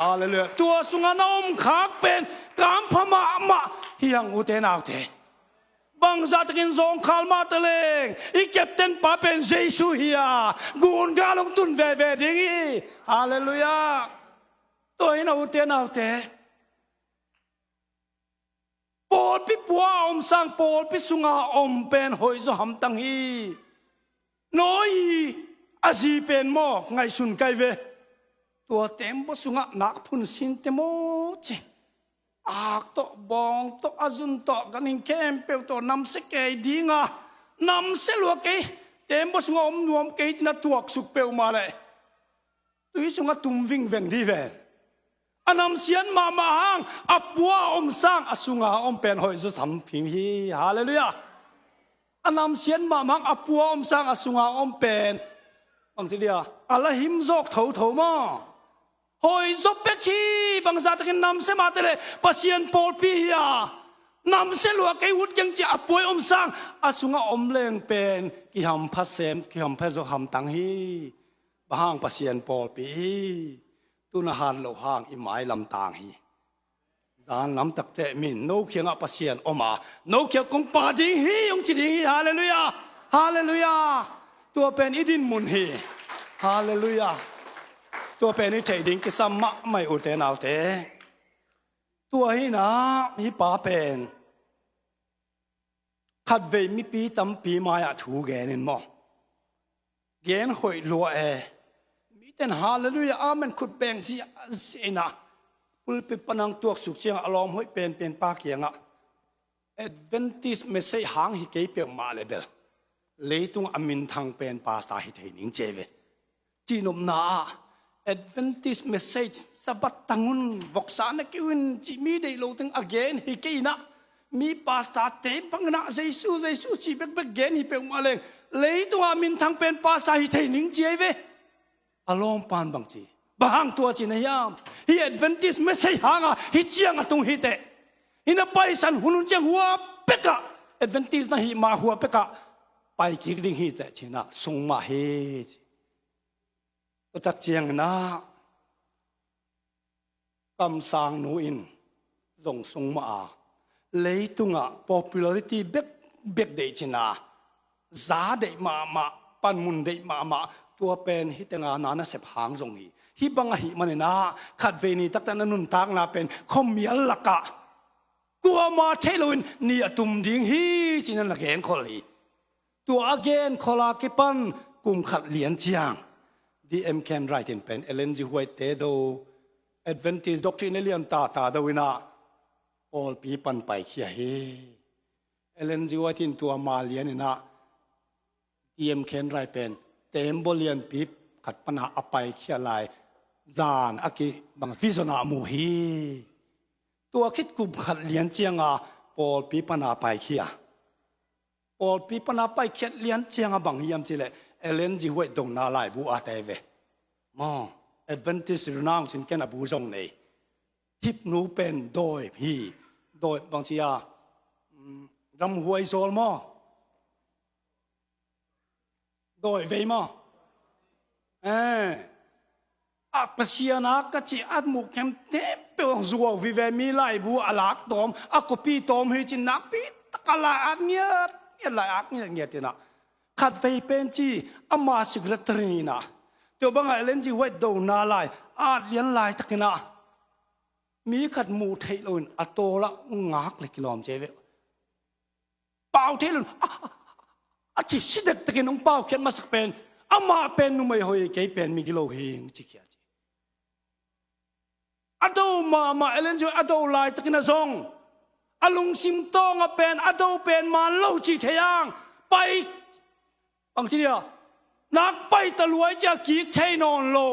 Halleluiah. Tua sungah na om khak pen kampha mahmah hi hang, ute naute. Bangzah takin zawngkhal mah ta leng i captain pa pen Jesu hi a, gun gal hong tun veve ding hi. Halleluiah. Tua hi na, ute naute. Pawlpi pua a om sang pawlpi sunga om pen hoihzaw hamtang hi. Noah a zi pen maw, ngaihsun kai ve. Tua tembaw sungah nak phun sin te maw ci. Ak tawh, bawng tawh, a zun tawh, ganhing khempeuh tawh namsia kei ding a, namsia lua kei, tembaw sungah om nuam kei ci-in a tuaksuk peuhmah leh tui sungah tum vingveng ding ven. A namsiat mahmah hang a pua a om sang a sunga a om pen hoihzaw hamtang hi. Halleluiah. A namsiat mahmah hang a pua a om sang a sunga a om pen, bangci dia, a la him zawk thotho maw. Hoihzaw pek hi. Bangzah takin namsia mah ta leh Pasian pawlpi hi a, namsia lua kei ut keng ci-a a pua a om sang a sunga om leng pen kihampha sem, kihampha zaw hamtang hi. Bang hang, Pasian pawlpi hi. Tu-in a hat loh hang i mailam tang hi. Zan lam takteh min no kiangah Pasian om a, no kiang kong pha ding hi hong ci ding hi. Halleluiah. Halleluiah. Tua pen i dinmun hi. Halleluiah. Tua pen i theih ding kisam mahmah hi, ute naute. Tua hi-in ah hih pa pen khatvei mipi tampi mai-ah thu gen in maw, gen hoih lua e. Mite in halleluiah, amen, khut beng ziahziah in ah, pulpit pan hong tuaksuk ciangah a lawm hoih penpen pa kiangah, Adventist message hang hi kei peuhmah leh bel, leitungah a minthang pen pastor hi thei ning ci ve. Cihnopna ah, Adventist message, Sabbath tang un, voksa na kei un cih mi deih lo teng a gen hi kei in ah, mi pastor-te bangin ah Jesu, Jesu cih bekbek gen hi peuhmah leng, leitungah a minthang pen pastor hi thei ning ci ahi ve. A lawmpa in bang ci, bang hang tua cihna hiam? Hih Adventist message hangah hih ciang a tung hi teh, hih na paisan hun hun ciang hua pekah, Adventist na hih ma hua pekah pai kik ding hi teh, ci-in ah sung mah hi ci. Tua tak ciangin ah kamsang nu in zong sung mah a, leitungah popularity bekbek deih ci-in ah, za deih mahmah, panmun deih mahmah, Tua pen hih tenga na nasep hang zong hi. Hih bang ahih manin ah khatvei ni taktak na nuntakna pen khuamial lakah kuama theih loin ni a tum ding hi ci-in na genkhol hi. Tua a genkhol a kipan kum khat lian ciang D M Ken Wright in pen Ellen G White te do Adventist doctrine lian tata do in ah pawlpi pan paikhia hi. Ellen G White in tua ma lian in ah D M Ken Wright pen tembaw lianpi khat pana a paikhia lai zan a kibang vision ah mu hi. Tua khit kum khat lian cianga pawlpi pana paikhia. Pawlpi pana paikhiat lian cianga bang hiam cileh Ellen G White dona laibu a te ve. Maw, Adventist renounce in ken a bu zong nei. Hipnu pen dawi hi. Dawi bang cia, mm, ramhuai zawl maw? Dawi vei maw? Eh. A Pasian a ka ci at muh khem tep peuh ang zuau vive mi laibu a lak tawm, a kopi tawm hi cin nakpi taka lai at ngiat, ngiat lai at ngiat ngiat inah. Khatvei pen ci ama secretary ninah. Teo banga Ellen G White dona lai, at lian lai takinah. Mi khat muh theih loin a tawlah ngak le kilawm ce ve. Pau thei lun, a, a, a ci si dektekin hong paukhiat masak pen, amah pen numei hoi kei pen migilo hing ci khia ci. A do mahmah Ellen G White a do laitakin a zong, a lungsim tawnga pen a do pen man lo ci thei ang, pai. Bang ci dia, nak pai taluai cia kik thei nawn lo.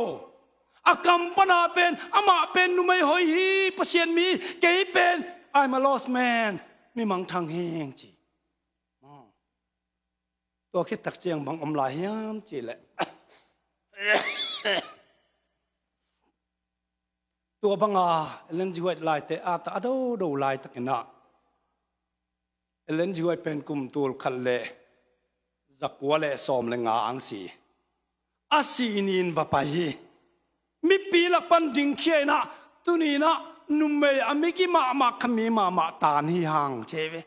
A kam pana pen, amah pen numei hoi hi, Pasian mi, kei pen, I'm a lost man, mi mangthang hing ci. Tua khit tak ciang bang om lai hiam ci leh. Tua banga Ellen G White laite a ta a dodo laitakinah Ellen G White pen kum tul khat le zakua le sawm le nga ang si. A si inin va pai hi. Mipi lak pan dingkhia inah tuninah numei a migi mahmah khami mahmah tan hi hang ce ve.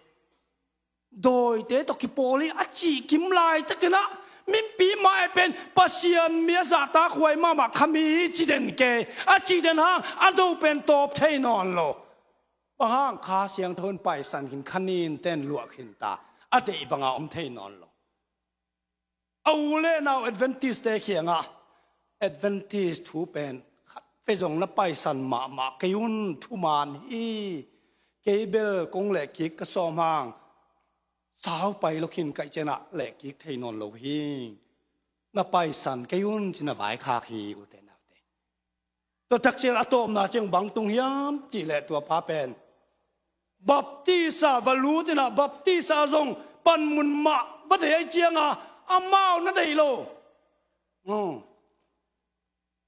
Dawite tawh kipawl hi a cih kim laitakinah mipi mah e pen Pasian mi a zahtak huai mahmah khami hi ci den ke. A cih den hang a do pen tawp thei nawn lo. Bang hang Kha Siangtho in paisan khin kha nin ten luah khin ta. A deih banga om thei nawn lo. A u le nau Adventist te khiangah Adventist thu pen khat vei zong na paisan mahmah kei un thuman hi. Kei bel kong lehkik ka sawm hang sau pai lo khin kaih cianah lehkik thei nawn lo hi. Na paisan kei un ci na vaikhak hi ute naute. Tua takcian a tawpna ciang bang tung hiam cih leh tua pa pen baptisa va lut inah baptisa zong panmun mah va deih ai cianga amau na deih lo.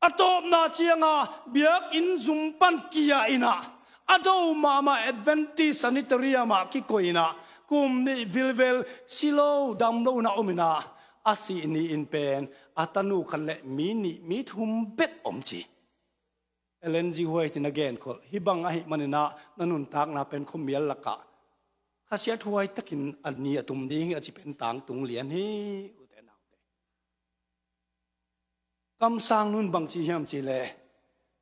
A tawpna cianga biakinn zum pan kia inah a do mahmah Adventist sanitarium ah kikoih inah kum nih vilvel si lo dam lo inah om inah a sih ni in pen a tanu khat le mi nih mi thum bek om ci. Ellen G White in a genkhol hih bang ahih maninah na nuntakna pen khuamial lakah khasiat huai takin a ni a tum ding hi a ci pen tangtung lian hi ute naute. Kamsang nun bang ci hiam ci le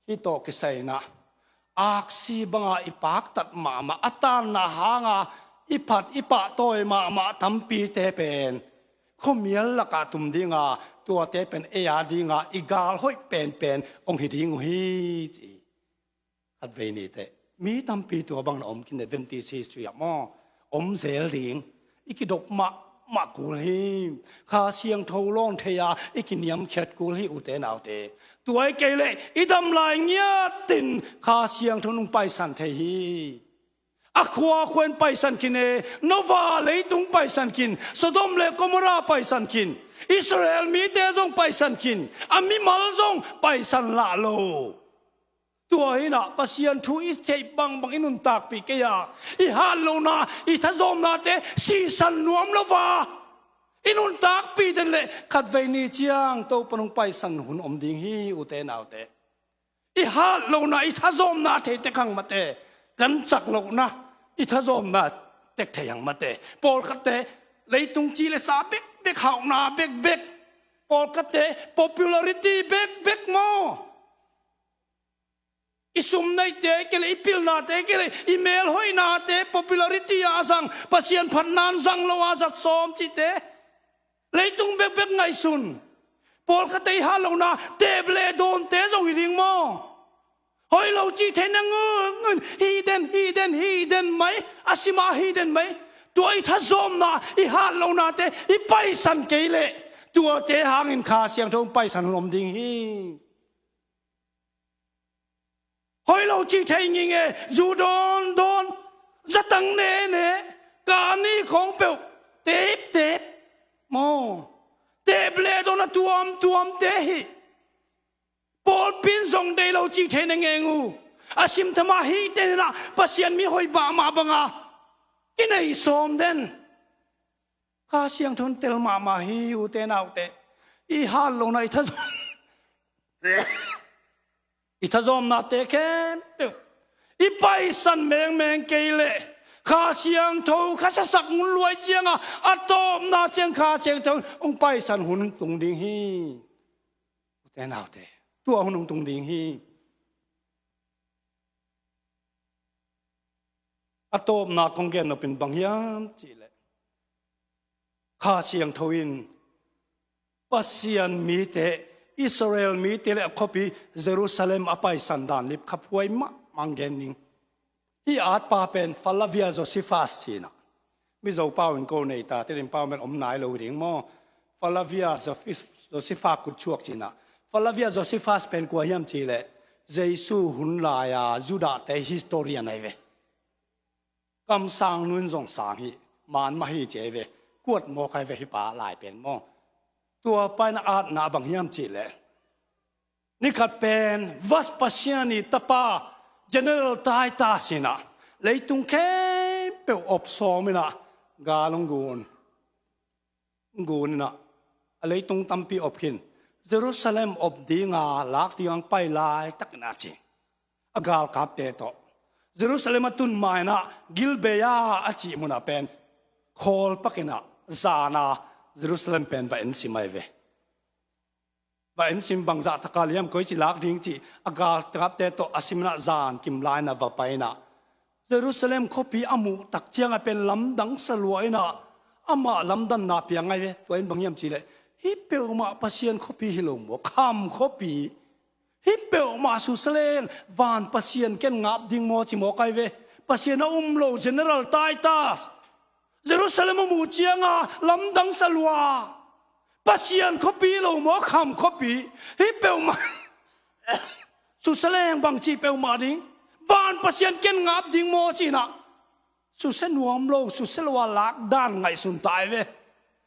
hih tawh kisai inah aksi banga i paktat mahmah a tanna hanga i phat i pahtawi mahmah tampite pen khuamial lakah tum dinga tuate pen ei a dinga i gal hoih penpen hong hi ding uh hi ci. Khatvei niteh mi tampi tua bang na om khin Adventist history ah maw om zel ding. I kidop mahmah kul hi. Kha Siangtho lawn thei a i kiniamkhiat kul hi ute naute. Tua i kei leh i dam lai ngiatin Kha Siangtho nung paisan thei hi. A khuakhuan paisan khin e, Nova leitung paisan khin, Sodom le Gomorrah paisan khin, Israel mite zong paisan khin, a mimal zong paisan lah lo. Tua hinah Pasian thu i theih bangbang i nuntakpih kei a, i hat lohna, i thazawmnate sisan nuam lo va. I nuntakpih den le khatvei ni ciang Topa nung paisan hun om ding hi ute naute. I hat lohna, i thazawmna thei tek hang mate, kan cak lohna, i thazawmna tek thei hang mate. Pawlkhatte leitung ci le sa bekbek, hauhna bekbek, Pawlkhatte popularity bekbek maw? I sum neite kei le, i pilnate kei le, i melhoihnate popularity a zang, Pasian phatna zang lo a zat sawm cihte. Leitung bekbek ngaihsun. Pawlkhatte i hat lohna tep le dawnte zong hi ding maw? Hoih lo cih theih na ngun, hih den, hih den, hih den mai, a sim a hih den mai. Tua i thazawmna, i hat lohnate i paisan kei leh tuate hangin Kha Siangtho paisan hun om ding hi. Hoih lo cih theih nginge, zu dawn dawn, zatang ne ne, kani khawng peuh tep tep maw? Tep le dawn a tuam tuamte hi. Pawlpi in zong deih lo cih theih na ngeng uh. A sim thama hih teninah Pasian mi hoih mahmah banga kinei sawm den. Kha Siangtho in tel mahmah hi, ute naute. I hat lohna, i thazawm, i thazawmnate khempeuh i paisan mengmeng kei leh Kha Siangtho kha sasak ngun luai cianga a tawpna ciang Kha Siangtho hong paisan hun tung ding hi. Ute naute, tua hun hong tung ding hi. A tawpna kong gen nopin bang hiam cihleh, Kha Siangtho in Pasian mite, Israel mite le a khuapi Jerusalem a paisan dan lipkhaphuai mahmah gen ning. Hih atpa pen Flavia Josephus cinah, Mizo pau in ko nei ta, Tedim pau pen om nai lo ding maw? Flavia Josephus kutsuak cinah. Flavia Josephus pen kua hiam cihleh, Jesu hun lai-a Judahte historian ahi ve. Kamsang nun zong sang hi, man mah hi ci ahi ve. Kuat mawk ahi ve hih pa lai pen maw? Tua pa in a atna bang hiam cihleh, nikhat pen Vespasian i tapa General Titus inah leitung khempeuh op sawm inah gal hong gun. Hong gun inah a leitung tampi op khin. Jerusalem op dinga lak dinga hong pai laitakin a ci, a galkapte tawh Jerusalem a tun ma inah Gilbea a cih munah pen khawl pak inah zana Jerusalem pen va ensim ahi ve. Va ensim bangzah taka liam koi ci lak ding cih a galkapte tawh a sim inah zan kim lai inah va pai inah Jerusalem khuapi a muh tak ciangah pen lamdang sa lua inah amah lamdanna piang ahi ve. Tua in bang hiam cihleh, hih peuhmah Pasian khuapi hi lo maw, kham khuapi. Hih peuhmah susia leng van Pasian ken ngap ding maw ci mawk ahi ve. Pasian a um lo General Titus Jerusalem a muh cianga lamdang sa lua. Pasian khuapi lo maw, kham khuapi. Hih peuhmah susia leng bang cih peuhmah ding, van Pasian ken ngap ding maw cinah susia nuam lo, susia lo a lak dan ngaihsun ta ahi ve.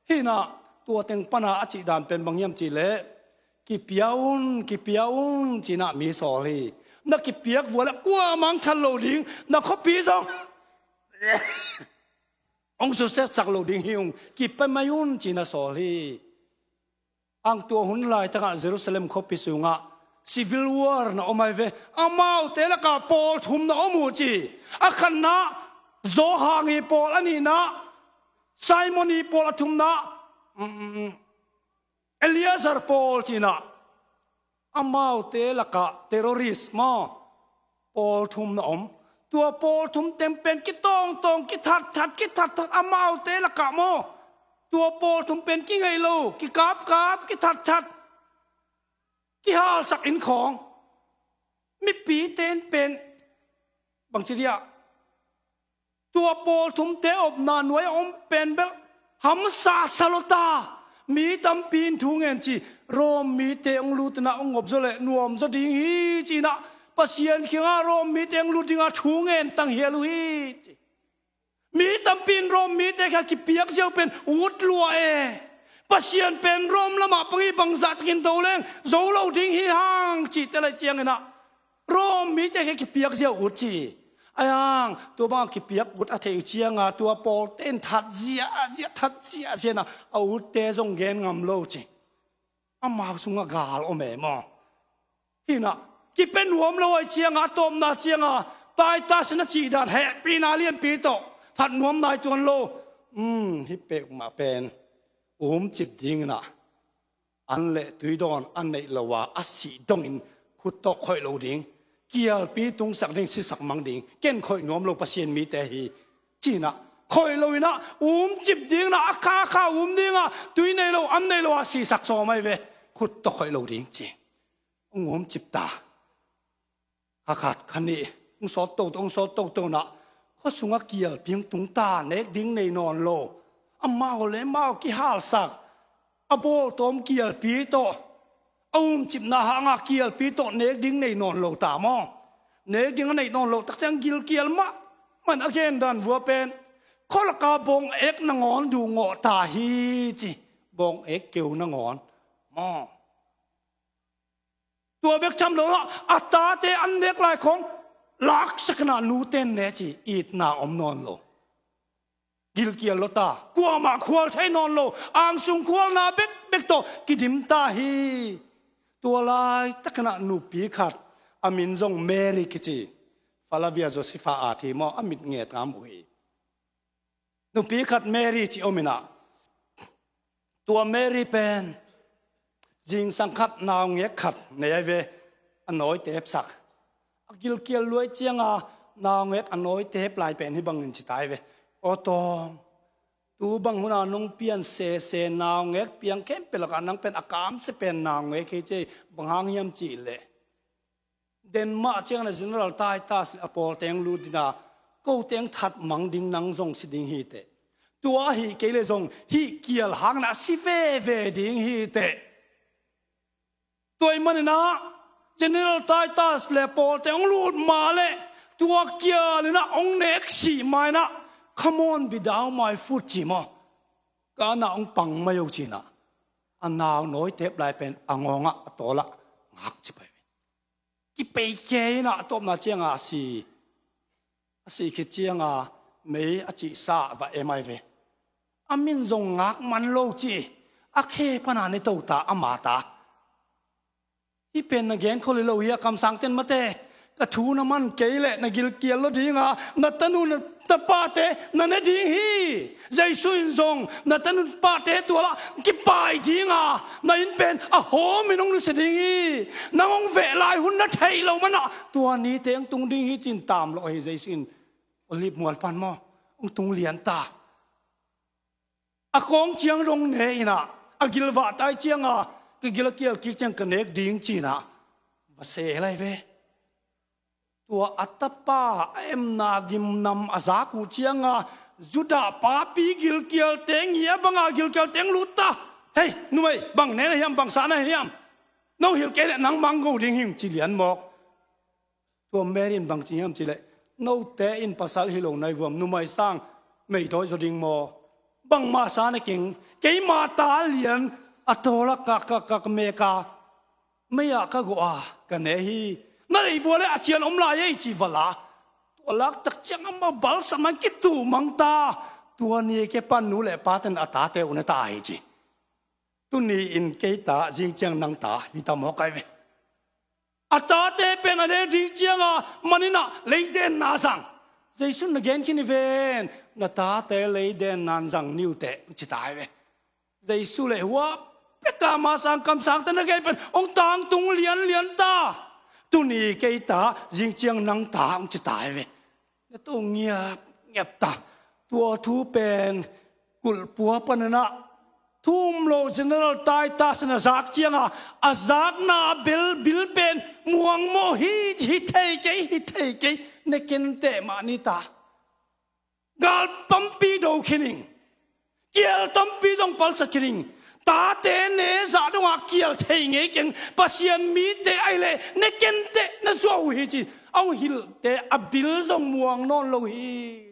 Hinah tua teng pana a cih dan pen bang hiam cihleh, kipia un, kipia un cinah mi sawl hi. Na kipiak vua le kuamah hong that lo ding, na khuapi zong hong susiatsak lo ding hi ung, kipia mai un cinah sawl hi. Ang tua hun laitakah Jerusalem khuapi sungah civil war na om ahi ve. Amaute lakah pawl thum na om uh ci. A khatna Johan hi, pawl a nihna Simon hi, pawl a thumna, mm, mm, mm, Eleazar pawl cinah. Amaute lakah terrorist maw, pawl thum na om. Tua pawl thum teng pen kitawngtawng, kithatthat, kithatthat, amaute lakah maw, tua pawl thum pen kingeih lo, kikapkap, kithatthat, kihalsak in khawng. Mipite in pen bangci dia, tua pawl thumte opna nuai a om pen bel hamsa sa lo ta. Mi tampi in thu ngen ci, Rom mite hong lut inah hong op zaw leh nuam zaw ding hi cinah, Pasian kiangah Rom mite hong lut dinga thu ngen tanghial uh hi ci. Mi tampi in Rom mite kha kipiak ziau pen ut lua e. Pasian pen Rom lamah pang hi, bangzah takin do leng zo lo ding hi hang cihte lai cianginah Rom mite kha kipiak ziau ut ci. Ahi hang tua banga kipiak ut a theih uh cianga tua pawlte in that ziahziah, that ziahziah inah a utte zong gen ngam lo ci. Amau sungah gal om e maw. Hinah kipia nuam lo ahi cianga, a tawpna cianga Titus in a cih dan hehpihna lianpi tawh that nuam nai tuan lo. Um, hih peuhmah pen umcip dinginah An le tui dawn a neih lo a, a sih dongin khut tawh khoih lo ding, kialpi tungsak ding, sisak mang ding, ken khoih nuam lo Pasian mite hi, ci-in ah, khoih lo-in ah umcip ding in ah, a kha kha um ding a, tui nei lo, an nei lo a, sisak sawm ahi ve, khut tawh khoih lo ding ci. Hong umcip ta. Kha khat kha nih, hong sawt toto, hong sawt toto in ah, khua sungah kialpi hong tung ta, nek ding nei nawn lo. Amau le amau kihalsak, a bawltawm kialpi tawh, a umcipna hangah kialpi tawh nek ding nei nawn lo ta maw. Nek ding a neih nawn lo tak ciang gilkial mahmah in a gen dan vua pen, khualaka bawng ek nangawn duhgawh ta hi ci. Bawng ek keu nangawn maw. Tua bek tham lo, a tate an nek lai khawng laksak in ah nute in ne ci, itna om nawn lo. Gilkial lo ta, kuamah khual thei nawn lo, angsung khualna bekbek tawh kidim ta hi. Tua laitak in ah nupi khat, a min zong Mary kici, Flavia Josefa aa thi maw, a mit nget a mu hi. Nupi khat Mary ci om in ah, tua Mary pen zingsang khat naungek khat nei ahi ve, a nawitepsak. A gilkial luai ciang a, naungek a nawitep lai pen hih bangin ci ta ahi ve, "Aw Tawng, tu bang hun a nong pian sese, naungek piang khempeuh lakah nang pen a kamsia pen naungek hi ci, bang hang hiam cih leh, Denmark ciang na General Titus le a pawlte hong lut ding a, kote hong that mang ding nang zong si ding hi teh. Tua ahih kei leh zong hih kial hangin ah si veve ding hi teh. Tua ahih manin ah General Titus le a pawlte hong lut ma leh tua kial in ah hong nek sih ma in ah, come on, be thou my food," ci maw. Ka an ah hong pang mai o ci-in ah, a nau nawitep lai pen a ngawng ah, a tawl ah ngakcip ahi ve. Kipei kei in ah, a tawpna ciang a a si. A sih khit ciang a mei a cihsa ah va em ahi ve. A min zong ngak man lo ci, a khe pan a ne to ta, a ma ta. Hih pen na gen khol hi lo hi a, kamsangte'n mate, ka thu na man kei leh na gilkial lo ding a, na tanu na tapate na ne ding hi. Jesu in zong na tanu tapate tua lah kipai ding a, na inn pen a hawmin hong nusia ding hi. Nang hong veh lai hun na theih loh man ah tua nite hong tung ding hi ci-in tam lo hi. Jesu in Olive mual pan maw, hong tung lian ta. A kawng ciang dong ne in ah, a gilvah tai ciang a, ka gil a kial kik ciang ka nek ding ci-in ah va sel ahi ve. Tua a tapa a emna gimnam a zak uh ciang a, Judah papi gilkial teng hi a, bang a gilkial teng lut ta. "Hei, numei, bang ne na hiam, bang sa na hiam? No hilh kei leh nangmah hong go ding hi ung," ci lian mawk. Tua Mary in bang ci hiam cih leh, "Note in pasal hi lo na hi vuam, numei sang mei dawi zaw ding maw? Bangmah sa na keng, keima ta lian a tawl ah ka, ka, ka, ka mek a, mei ah ka gawh a ka ne hi. Na deih vua leh a cian om lai ei," ci va la. Tua lak tak ciang amah balsam a kituh mang ta. Tua ni kei pan nu le pate'n a tate uh ne ta hi ci. Tuni in kei ta, zing ciang nang ta hi ta mawk ahi ve. A tate pen a nek ding ciang a, man in ah leidenna zang. Jesu in na gen khin hi ven, "Na tate leidenna zang ni uh teh," ci ta ahi ve. Jesu leh hua pek a, ama sang kamsangte na gen pen hong tangtung lianlian ta. Tuni kei ta, zing ciang nang ta, hong ci ta ahi ve. Na to ngiapngiap ta. Tua thu pen kulhpua panin ah thu um lo General Titus in a zak ciang a, a zakna a bel bil pen muang maw, hi, hi thei kei, hi thei kei, ne kei inteh mah ni ta. Gal tampi do khin ing. Kial tampi zong palsat khin ing. Tate ne zah dong a kial thei ngei keng. Pasian mite ahih leh ne kei inteh, na zuau hi ci. A hong hilhte a bil zong muang nawn lo hi.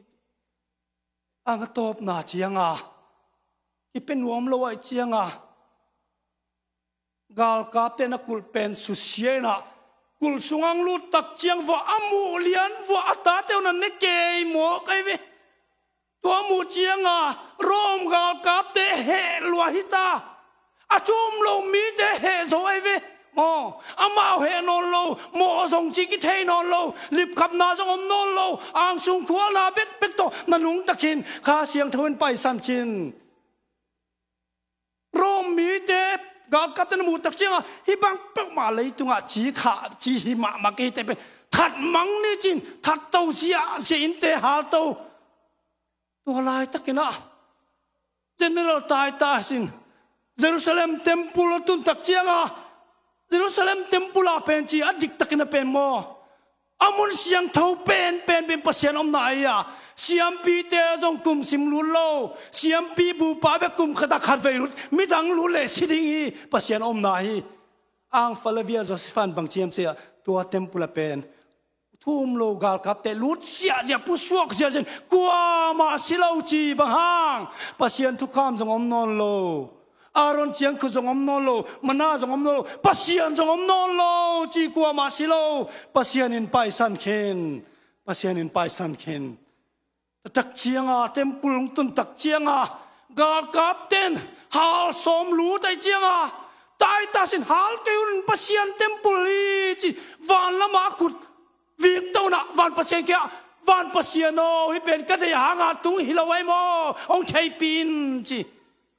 A ngatawpna ciang a, kipia nuam lo ahih ciang a, galkapte'n a kulh pen susia in ah, kulh sungah hong lut tak ciang vua a muh lian vua, a tate uh na ne kei mawk ahi ve. Tua muh ciang a, Rom galkapte heh lua hi ta. A thu um lo mite heh zo ahi ve. Maw, amau heh nawn lo, mawh zong ci kithei nawn lo, lipkhapna zong om nawn lo, angsung khualna bekbek tawh na nungta khin, Kha Siangtho in paisan khin. Rom mite Galkapte na muh tak cianga hih bang peuhmah leitungah ci khah ci hi mahmah kei, hihte pen that mang ni ci-in that to ziahziah, innte hal to. Tua laitakin ah General Titus in Jerusalem temple a tun tak cianga, Jerusalem temple ah pen ci a diktakin a pen maw, a mun siangtho penpen pen Pasian omna ahi a, siampite zong kum sim lut lo, siampi bupa bek kum khat ah khat vei lut, midang lut leh si ding hi, Pasian omna hi. Angfale Via Joseph in bang ci hiam cih leh, tua temple ah pen thu um lo galkapte lut ziahziah, pusuak ziahziah, kuamah si lo ci. Bang hang? Pasian thukham zong om nawn lo, Aaron ciangkhut zong om nawn lo, manna zong om nawn lo, Pasian zong om nawn lo ci, kuamah si lo. Pasian in paisan khin, Pasian in paisan khin. Tua tak cianga, temple hong tun tak cianga, galkapten hal sawm lut ahih cianga, Titus in hal kei un, Pasian temple hi ci, van lamah a khut vik to un ah, van Pasian kiangah, van Pasian aw, hih pen ka deih hanga tung hi lo ahi maw, hong theihpih in ci.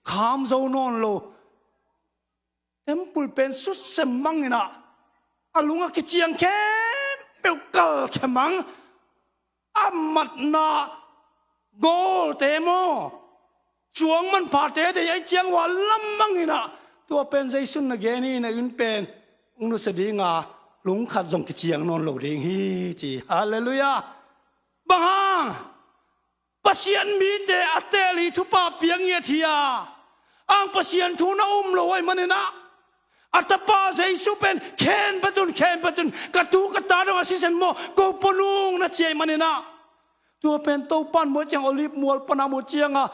Kham zo nawn lo. Temple pen sutsem bangin ah, a lung a kiciang khempeuh kalkhia mang, a matna golte maw, cuang manphate deih ahih ciang ua lam bangin ah, tua pen Jesu in na gen hi, na inn pen hong nusia dinga, lung khat zong kiciang nawn lo ding hi ci. Halleluiah. Bang hang? Pasian mite a tel hi, thupha piang hi a, thi a, ang Pasian thu na um lo ahih manin ah, a tapa Jesu pen khenphet un, khenphet un, ka tu ka ta dong a sisen maw, ko pua nung na ci ahih manin ah. Tua pen Topa in muh ciang, Olive mual pana muh cianga,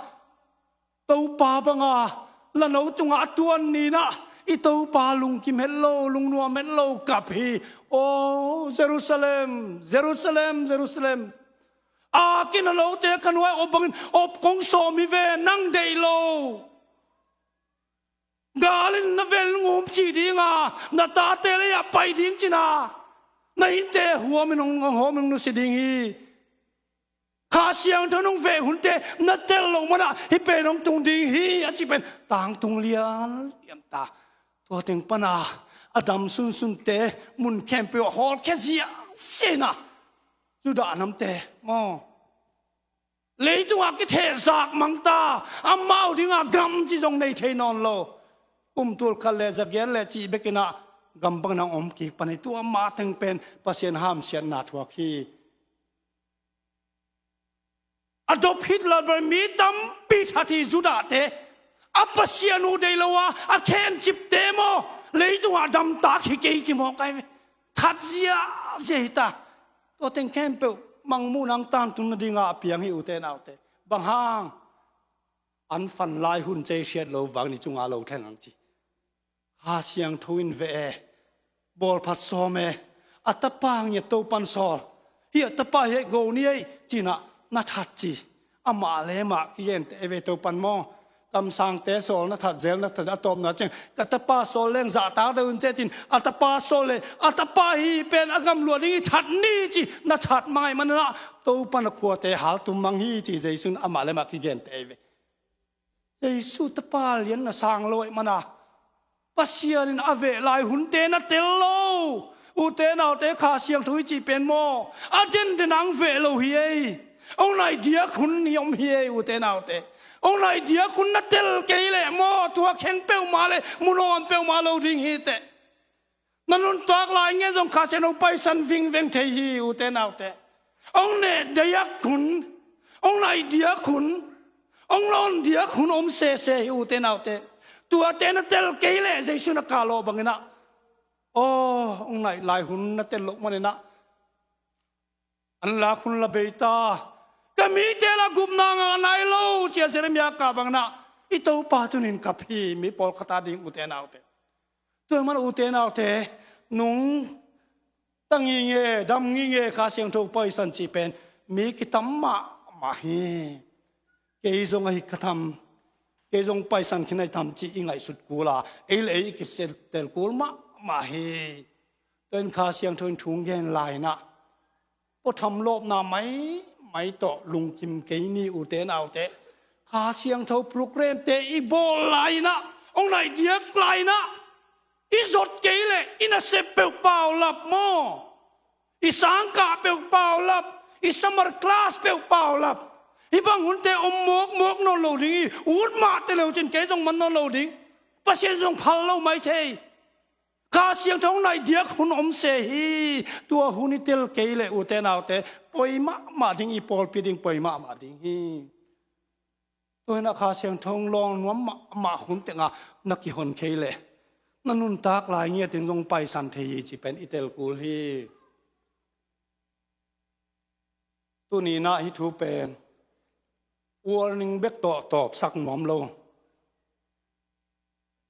Topa banga lano tungah a tuan ni-in ah, i Topa lungkim het lo, lungnuam het lo kap hi. Aw Jerusalem, Jerusalem, Jerusalem, a kinalote ka nuai op bangin op kong sawm hi ve, nang deih lo. Gal in na vel ngum cih dinga, na tate lei-ah pai ding cina, na innte huamin hong, hong hawmin hong nusia ding hi. Kha Siangtho in hong veh hunte na tel loh manah hih pen hong tung ding hi, a cih pen tangtung lianlian ta. Tua teng pana a dam sunsunte mun khempeuh ah hawlkhia ziahziah in ah, Judah namte maw, leitungah kithehzak mang ta, amau dinga gam cih zong nei thei nawn lo. Kum tul khat le za giat le cih bekin ah gam bangin hong om kik pan hi. Tua mah teng pen Pasian hamsiatna thuak hi. Adolf Hitler bel mi tampi that hi, Judahte. A Pasian uh deih lo a, a khencipte maw, leitungah damtak hi kei ci mawk ai ve. That ziahziah hi ta. Tua teng khempeuh mangmuhna hong tangtun nadinga a piang hi, ute naute. Bang hang? An fan lai hun cihriat lo vang ni cungah lo thleng ang ci. Kha Siangtho in veh e, bawlphat sawm e, a tapa ngiat Topan sawl. Hih a tapa hi go ni ei, ci-in ah na that ci. Amah le amah kigente ei ve, Topan maw. Kamsangte sawl na that, zel na that, a tawpna ciang ka tapa sawl leng zahtak deuh un ci e ci-in, a tapa sawl le, a tapa hi pen a gamluah ding hi, that ni ci, na that mang ahih manin ah Topan a khuate haltum mang hi ci, Jesu in amah le amah kigente ei ve. Jesu tapa lianna sang lo ahih mana, Pasian in a veh lai hunte na tel lo. Ute naute, Kha Siangtho i cih pen maw, a denden hong veh lo hi ei. Hong nai diak hun hi om hi ei, ute naute. Hong nai diak hun na tel kei leh maw, tua kheng peuhmah le mu nawn peuhmah lo ding hi teh. Na nuntak lai ngen zong Kha Siangtho paisan vingveng thei hi, ute naute. Hong neh diak hun, hong nai diak hun, hong lawn diak hun om sese hi, ute naute. Tuate na tel kei leh Jesu in a kah lawh bangin ah, aw, hong nai lai hun na tel loh manin ah, an lak hun la bei ta. Ka mite la gupna ngah nai lo, ci-a Jeremiah kah bangin ah i Topa tuni-in kap hi, mi pawlkhat ading, ute naute. Tua ahih manin ute naute, nungta nginge, dam nginge, Kha Siangtho paisan cih pen mi kitam mahmah hi. Kei zong ahi ka tam, kei zong paisan khin ahi tam cih i ngaihsut kul a, ei le ei i kitel kul mahmah hi. Tua in Kha Siangtho in thu hong gen lai-in ah, puatham lawpna maimai tawh lungkim kei ni, ute naute. Kha Siangtho programte i bawl lai-in ah, Hong naih diak lai-in ah i zot kei leh i nasep peuh paulap maw? I sangkah peuh paulap, i summer class peuh paulap. Hih bang hunte om mawkmawk nawn lo ding hi. Ut mah teh leucin kei zong man nawn lo ding. Pasian zong phal lo mai thei. Kha Siangtho hong naih diak hun om se hi. Tua hun i tel kei leh, ute naute, poi mahmah ding, i pawlpi ding poi mahmah ding hi. Tua hi-in ah Kha Siangtho hong lawn nuam mahmah hun tengah na kihon kei leh, na nuntak lai ngiat in zong paisan thei hi cih pen i tel kul hi. Tuni-in ah hih thu pen warning bek tawh tawpsak nuam lo,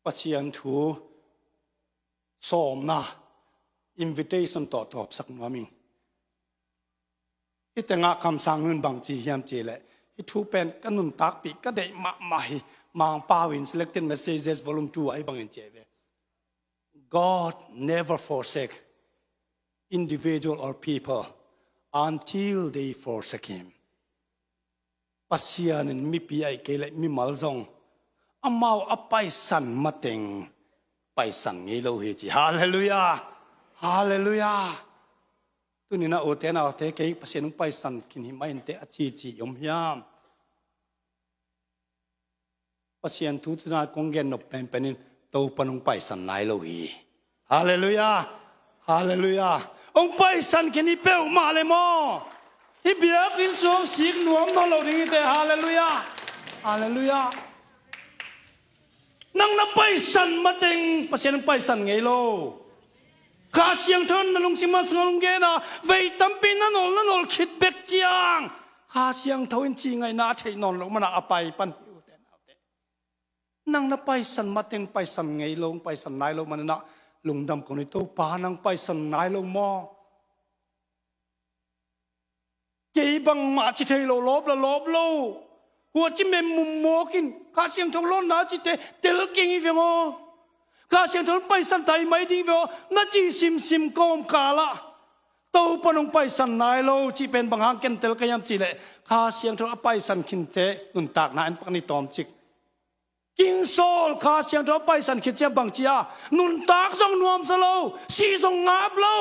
Pasian thu sawmna, invitation tawh tawpsak nuam ing. Hih tengah kamsang nu in bang ci hiam cih leh, hih thu pen ka nuntakpih ka deih mahmah hi. Mangpau in Selected Messages Volume two ah hih bangin ci hi ve: God never forsake individual or people until they forsake him. Pasian in mipi ahih kei leh mimal zong amau a paisan mateng paisan ngei lo hi ci. Halleluiah. Halleluiah. Tuni-in ah ute naute, kei Pasian hong paisan khin hi mah inteh a cici om hiam? Pasian thu tuna kong gen nop penpen in Topan hong paisan nai lo hi. Halleluiah. Halleluiah. Hong paisan khin hi peuhmah leh maw, hih biakinn sung sik nuam nawn lo ding hi teh. Halleluiah. Halleluiah. Nang na paisan mateng Pasian hong paisan ngei lo. Kha Siangtho in na lungsim sungah hong gen a, vei tampi na nol na nol khit bek ciang Kha Siangtho in ci ngaihna a theih nawn loh manin a pai pan hi, ute naute. Nang na paisan mateng paisan ngei lo, paisan nai lo manin ah lungdam ko ni. Topa, nang paisan nai lo maw? Kei bangmah ci thei lo, lawp la lawp lo, hua ci mem mum mawk in, Kha Siangtho lawnna cihte tel keng hi veng aw. Kha Siangtho paisan ta hi mai ding veng aw, na ci simsim kawmkal ah Topan hong paisan nai lo cih pen bang hang ken tel ka hiam cih leh, Kha Siangtho a paisan khinte nuntakna en pak ni tawmcik. King Saul Kha Siangtho a paisan khit ciang bang ci a, nuntak zong nuamsa lo, si zong ngap lo,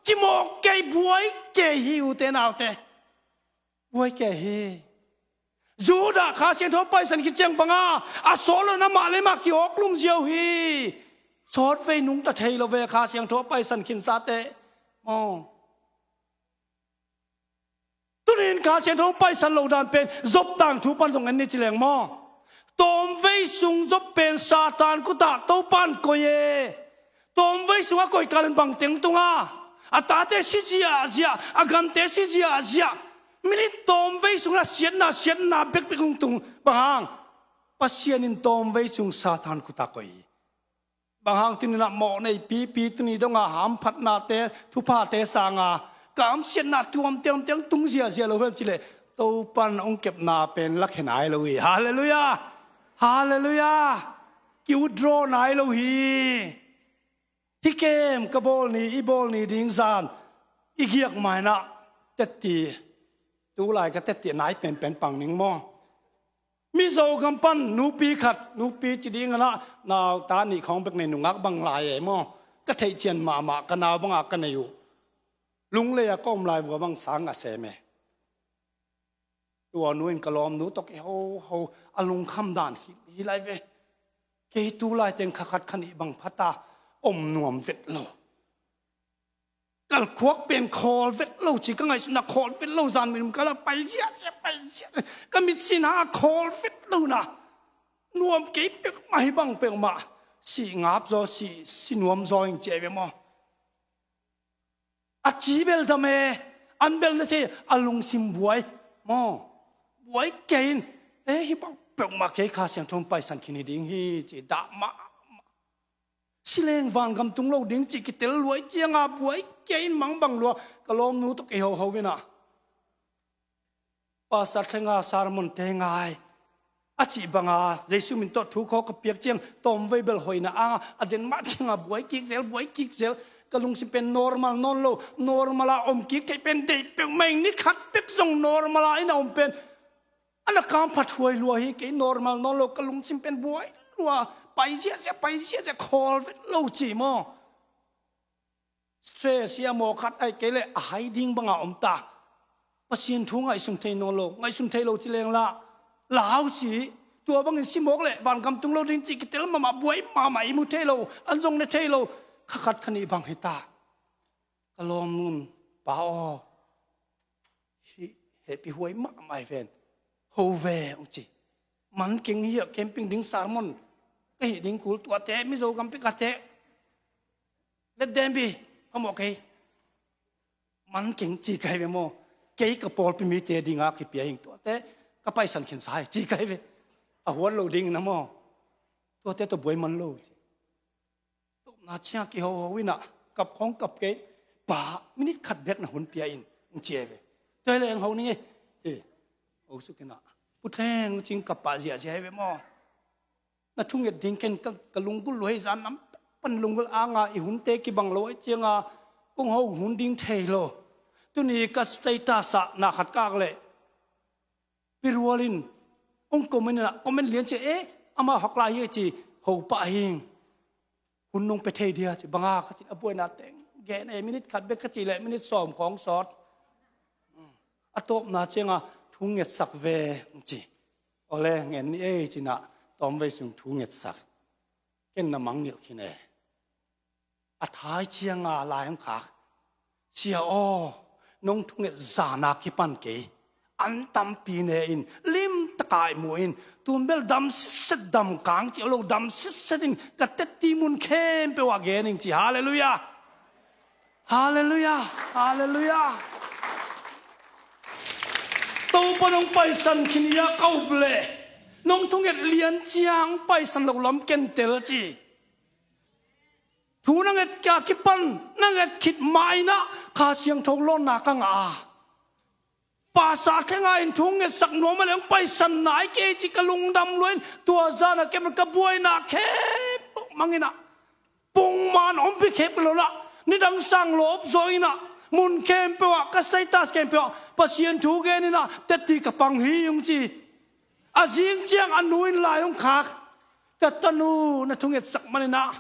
cimawh kei, buai kei hi, ute naute. Buai kei hi. Judah Kha Siangtho a paisan khit ciang bang a, a sawt lo-in amah le amah ki-awk lum ziau hi. Sawtvei nungta thei lo ve Kha Siangtho a paisan khinsate. Aw. Tuni-in Kha Siangtho hong paisan loh dan pen Job tangthu pan zong en ni ci leng maw? Tawmvei sung Job pen Satan khut ah Topan koih e. Tawmvei sung a koih kalin bang teng tung a, a tate si ziahziah, a gante si ziahziah. Minit tawmvei sungah siatna, siatna bekbek hong tung. Bang hang? Pasian in tawmvei sung Satan khut ah koih hi. Bang hang tuni-in ah mawhnei pipi, tuni dongah hamphatnate, thuphate sanga kamsiatna tuamtuamte hong tung ziahziah lo hiam cih leh, Topan hong kepna pen lakhia nai lo hi. Halleluiah. Halleluiah. Ki-withdraw nai lo hi. Hih kem ka bawl ni, i bawl ni ding zan i giak ma-in ah tetti, tu lai ka tetti nai penpen pang ning maw? Mizo gam pan nupi khat, nupi ci ding a, nau ta nih khawng bek nei, nungak bang lai e maw? Ka theihcian mahmah, ka nau banga ka nei uh. Lunglei a ka om lai vua bang sang a sem e. Tua nu in ka lawmnu tawh kihoho, a lungkham dan hi, hi lai ve. Kei tu lai teng kha khat kha nih bang pha ta, om nuam vet lo. Kalkhuak pen khawl vet lo ci, ka ngaihsutna khawl vet lo, zan minum kal ah pai ziahziah, pai ziah. Ka mitsi na khawl vet lo na. Nuam kei peuhmah hi bang peuhmah. Si ngap zaw, si, si nuam zaw ing ci a ve maw? A ci bel dam e, an bel na thei, a lungsim buai maw? Buai kei in, e, hih bang peuhmah kei Kha Siangtho hong paisan khin hi ding hi ci dah mah. Si leng vangam tung lo ding cih kitel luai cianga buai kei in, mangbang lua, ka lawmnu tawh kihoho in ah. Pastor Thlenga sermon te ngai a cih banga Jesu min tawh thu khawng ka piak ciang tawmvei bel hoihna anga a den mah cianga buai kik zel, buai kik zel. Ka lungsim pen normal nawn lo, normal a om kik theih pen deih peuhmah ing. Ni khat pek zong normal a in a om pen a na kamphat huai lua hi. Kei normal nawn lo, ka lungsim pen buai lua, pai ziahziah, pai ziahziah, khawl vet lo ci maw. Stress hi a, maw khat ahih kei leh a hai ding banga om ta. Pasian thu ngaihsun thei nawn lo, ngaihsun thei lo ci leng la, lau si. Tua bangin si mawk leh vangam tung lo ding cih kitel mahmah, buai mahmah, i mu thei lo, an zong ne thei lo. Kha khat kha nih bang hi ta. Ka lawmnu in, "Pa aw, hih hehpih huai mahmah hi ven, ho ve," hong ci. "Man keng hi a, camping ding sermon ka hih ding kul, tuate Mizo gam pek a te. Let them be, phamawh kei. Man keng," ci ka hi ve maw. "Kei ka pawlpi mite dinga kipia hi ing, tuate ka paisan khinsa hi," ci ka hi ve. A huat lo ding na maw. Tuate tawh buai man lo ci. Tawpna ciang kihoho in ah, kap khong kap kei, "Pa, minute khat bek na hun pia in," hong ci hi ve. "Tua hi leh hong ho ning ei," ci. Ho suk in ah, Pu Thleng, ci-in kap pah ziahziah hi ve maw. "Na thunget ding ken ka, ka lunggulh lua hi, zan nam pan lunggulh anga i hunte kibang lo ahih cianga kong ho hun ding thei lo. Tuni ka status ah na khat ka ak leh, Pi Rual in hong comment in ah, comment lian ci, eh, amah hak lai hi," ci, "ho pah hi ing. Hun nong pia thei dia?" ci. "Bang a?" ka ci. "A buaina teng gen ei, minute khat bek," ka cih leh minute sawm khong sawt. "A tawpna cianga thu ngetsak ve," hong ci. "Aw le, ngen ni ei," ci-in ah tawmvei sung thu ngetsak. Ken na mangngilh khin e. A thai cianga lai hong khak, "Sia aw, nong thunget zana kipan kei an tampi ne in, limtaka i mu in, tun bel dam sitset, dam kang cih lo, dam sitset in, ka tetti mun khempeuh ah gen ing," ci. Halleluiah. Halleluiah. Halleluiah. Topa nong paisan khin hi a, ka up leh nong thunget lian ciang paisan lo lam ken tel ci. Thu na nget ka kipan, na nget khit ma-in ah Kha Siangtho lawnna ka ngah a. Pastor Thenga in thu ngetsak nuam a leh hong paisan nai kei ci, ka lungdam lua in, tua zan a kem ka buaina khempeuh mang in ah, pungman om pi khep lo lah, nidang sang lawp zaw in ah, mun khempeuh ah, ka status khempeuh ah Pasian thu gen in ah, tetti ka pang hi, hong ci. A zing ciang a nu in lai hong khak, "Ka tanu, na thungetsak man in ah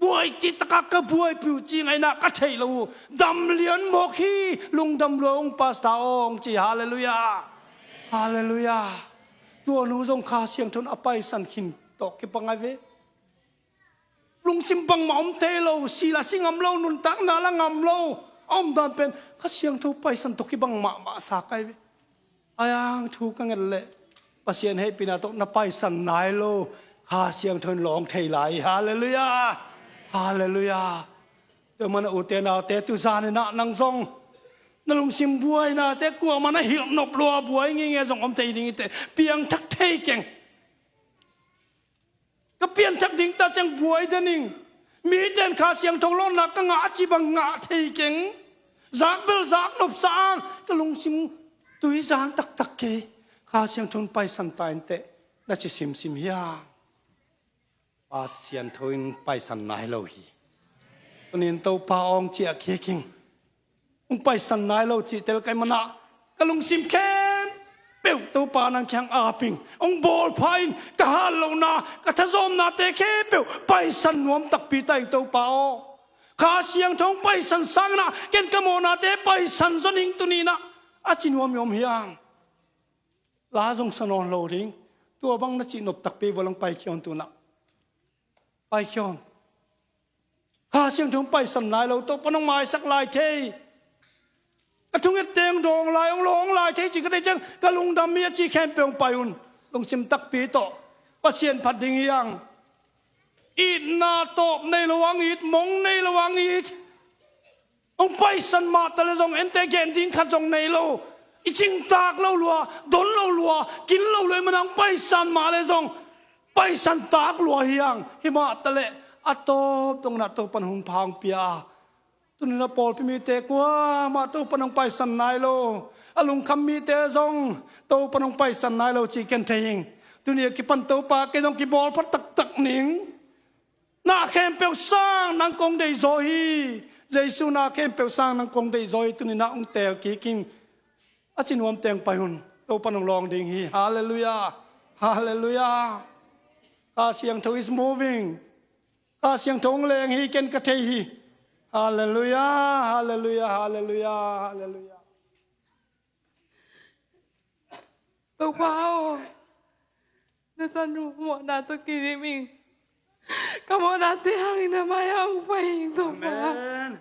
buai cih taka ka buaipih uh," ci-in ah ka theih loh uh, "Dam lian mawk hi, lungdam lua ung Pastor aw," hong ci. Halleluiah. Halleluiah. Tua nu zong Kha Siangtho in a paisan khin tawh kibang ahi ve. Lungsim bangmah om thei lo, si la si ngam lo, nuntakna la ngam lo, a omdan pen Kha Siangtho paisan tawh kibang mahmah sa ka hi ve. Ahi hang thu ka nget leh Pasian hehpihna tawh na paisan nai lo, Kha Siangtho in lawng thei lai hi. Halleluiah. Halleluiah. Tua manin a ute naute, tu zan in ah nang zong na lungsim buainate kuamah na hilh nop lo a, buai ngingei zong om thei ding hi teh, piangthak thei keng. Ka pianthak ding ta ciang buai den ing. Mite in Kha Siangtho lawnna ka ngah a ci bang ngah thei keng. Zak bel zak nopsa ang, ka lungsim tui zang taktak kei. Kha Siangtho in paisan ta in teh, na ci simsim hi a, Pasian thu in paisan nai lo hi. Tuni in Topa aw hong ciah kik ing. Hong paisan nai lo cih tel ka hih manin ah, ka lungsim khempeuh Topa nang kiang ap ing. Hong bawlpha in, ka hat lohna, ka thazawmnate khempeuh paisan nuam takpi ta ing Topa aw. Kha Siangtho hong paisan sangin ah, ken ka mawhnate paisan zaw ning tuni in ah, a ci nuam i om hi hang. La zong sa nawn lo ding. Tua bang na cih nop takpi vua lang, paikhia un tu-in ah. Paikhia un. Kha Siangtho hong paisan nai lo, Topa nong maisak lai thei. Ka thunget teng dawng lai, hong lawng lai thei ci ka theih ciang, ka lungdam hi a ci khempeuh hong pai un. Lungsim takpi tawh Pasian phat ding hi hang. Itna tawp nei lo hang it, mong nei lo hang it. Hong paisan mah ta leh zong, ente gen ding khat zong nei lo. I cingtak lo lua, don lo lua, kin lo lua, i manang paisan mah leh zong, paisan tak lua hi hang. Hi mah ta leh, a tawp dongin ah Topa'n hun pha hong pia a. Tuni in ah pawlpi mite kuamah Topa'n hong paisan nai lo. A lungkham mite zong Topa'n hong paisan nai lo cih ken thei ing. Tuni a kipan Topa, kei zong kibawlpha taktak ning. Na khempeuh sang nang kong deihzaw hi. Jesu na khempeuh sang nang kong deihzaw hi. Tuni in ah hong teel kik ing. A ci nuam teng pai un. Topa'n hong lawng ding hi. Halleluiah. Halleluiah. Kha Siangtho is moving. Kha Siangtho hong leng hi, ken ka thei hi. Halleluiah, halleluiah, halleluiah, halleluiah. Topa aw, na tanu mawhna tawh kidim ing. Ka mawhnate hangin na mai-ah hong pai ing, Topa. Amen.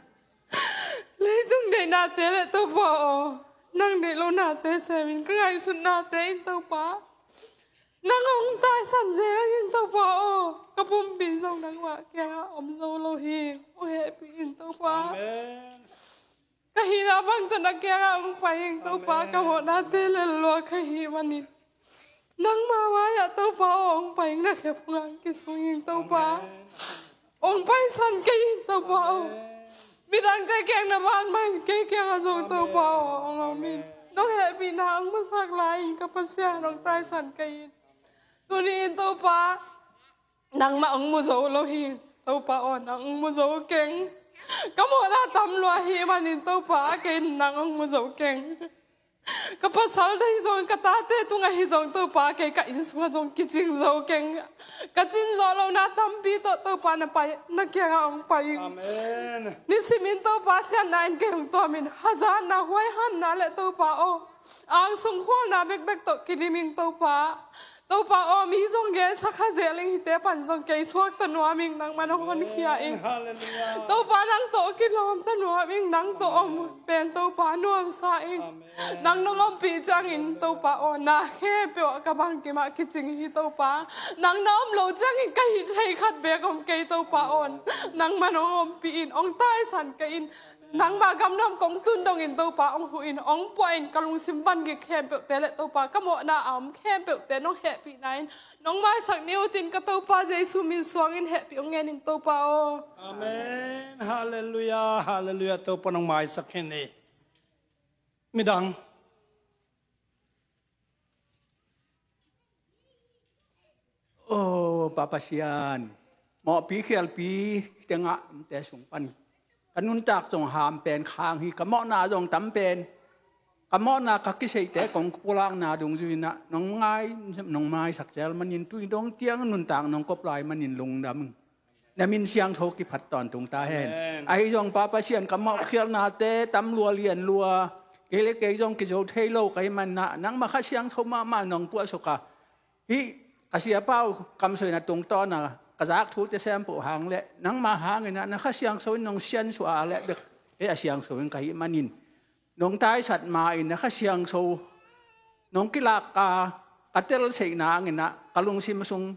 Leitung deihnate le, Topa aw, nang deih lohnate semin ka ngaihsutnate in, Topa, nang hong taisan zel in, Topa aw, ka pumpi zong nangmah kiangah om zo lo hi. Hong hehpih in, Topa. Amen. Ka hihna bang tawh na kiangah hong pai ing, Topa. Amen. Ka mawhnate lel lua ka hih manin nangmah mai-ah, Topa aw, hong pai ing. Na khe phungah hong kisung ing, Topa. Amen. Hong paisan kei in, Topa aw. Amen. Midangte kiang na ban mah in, kei kiangah zong, Topa aw, hong om in. Amen. Nong hehpihna hong musak lai in, ka Pasian, hong taisan kei in. Tuni in, Topa, nangmah hong mu zo lo hi. Topa aw, nang hong mu zo keng. Ka mawhna tam lua ahih manin, Topa, kei nang hong mu zo keng. Ka pasal tungah hi zong, ka tate tungah hi zong, Topa, kei ka inn sungah zong kicing zo keng. Ka cin zawh lohna tampi tawh, Topa, na pai, na kiangah hong pai ing. Amen. Nisimin, Topa, siatna in kei hong tuamin, hazatna, huaihamna le, Topa aw, angsung khualna bekbek tawh kidim ing, Topa. Topa aw, mi zong gensak kha zel ing, hihte pan zong kei suakta nuam ing, nangman hong honkhia ing. Amen. Halleluiah. Topa, nang tawh kilawmta nuam ing, nang tawh om pen, Topa, nuamsa ing. Amen. Nang nong ompih ciangin, Topa aw, na khempeuh ah ka bangkim ah kicing hi, Topa. Nang na om lo ciangin ka hih theih khat beek om kei, Topa aw. Nangman hong ompih in, hong taisan kei in. Nangmah gamnuam kong tun dongin, Topa, hong huh in, hong puah in. Ka lungsim vangik khempeuhte le, Topa, ka mawhna a om khempeuhte nong hehpihna in nong maisak ni ut in, ka Topa Jesu min suangin hehpih hong ngen in, Topa aw. Amen. Halleluiah, halleluiah. Topa nong maisak hen ei. Midang. O Pa Pasian, mawhpi khialpi tengah omte sung pan ka nuntak zong ham pen khang hi, ka mawhna zong tam pen, ka mawhna ka kiseihte kong pulakna dungzui-in ah nong ngai, nong maisak zel manin tui dong tiang nuntak nong kop lai manin lungdam ing. Na min siangtho kiphat tawntung ta hen. Amen. Ahi zong Pa Pasian, ka mawhkhialnate tam lua lian lua, kei le kei zong kizo thei lo ka hih manin ah, nangmah Kha Siangtho mahmah nong puahsuk a, hih ka siapa uh kamsuina tungtawn a ka zak thute sem peuh hang le nangmah hangin ah na Kha Siangtho in nong siansuah a leh bek kei a siangtho in ka hih manin, nong taisat ma-in na Kha Siangtho nong kilak a, ka teltheihna hangin ah ka lungsim sung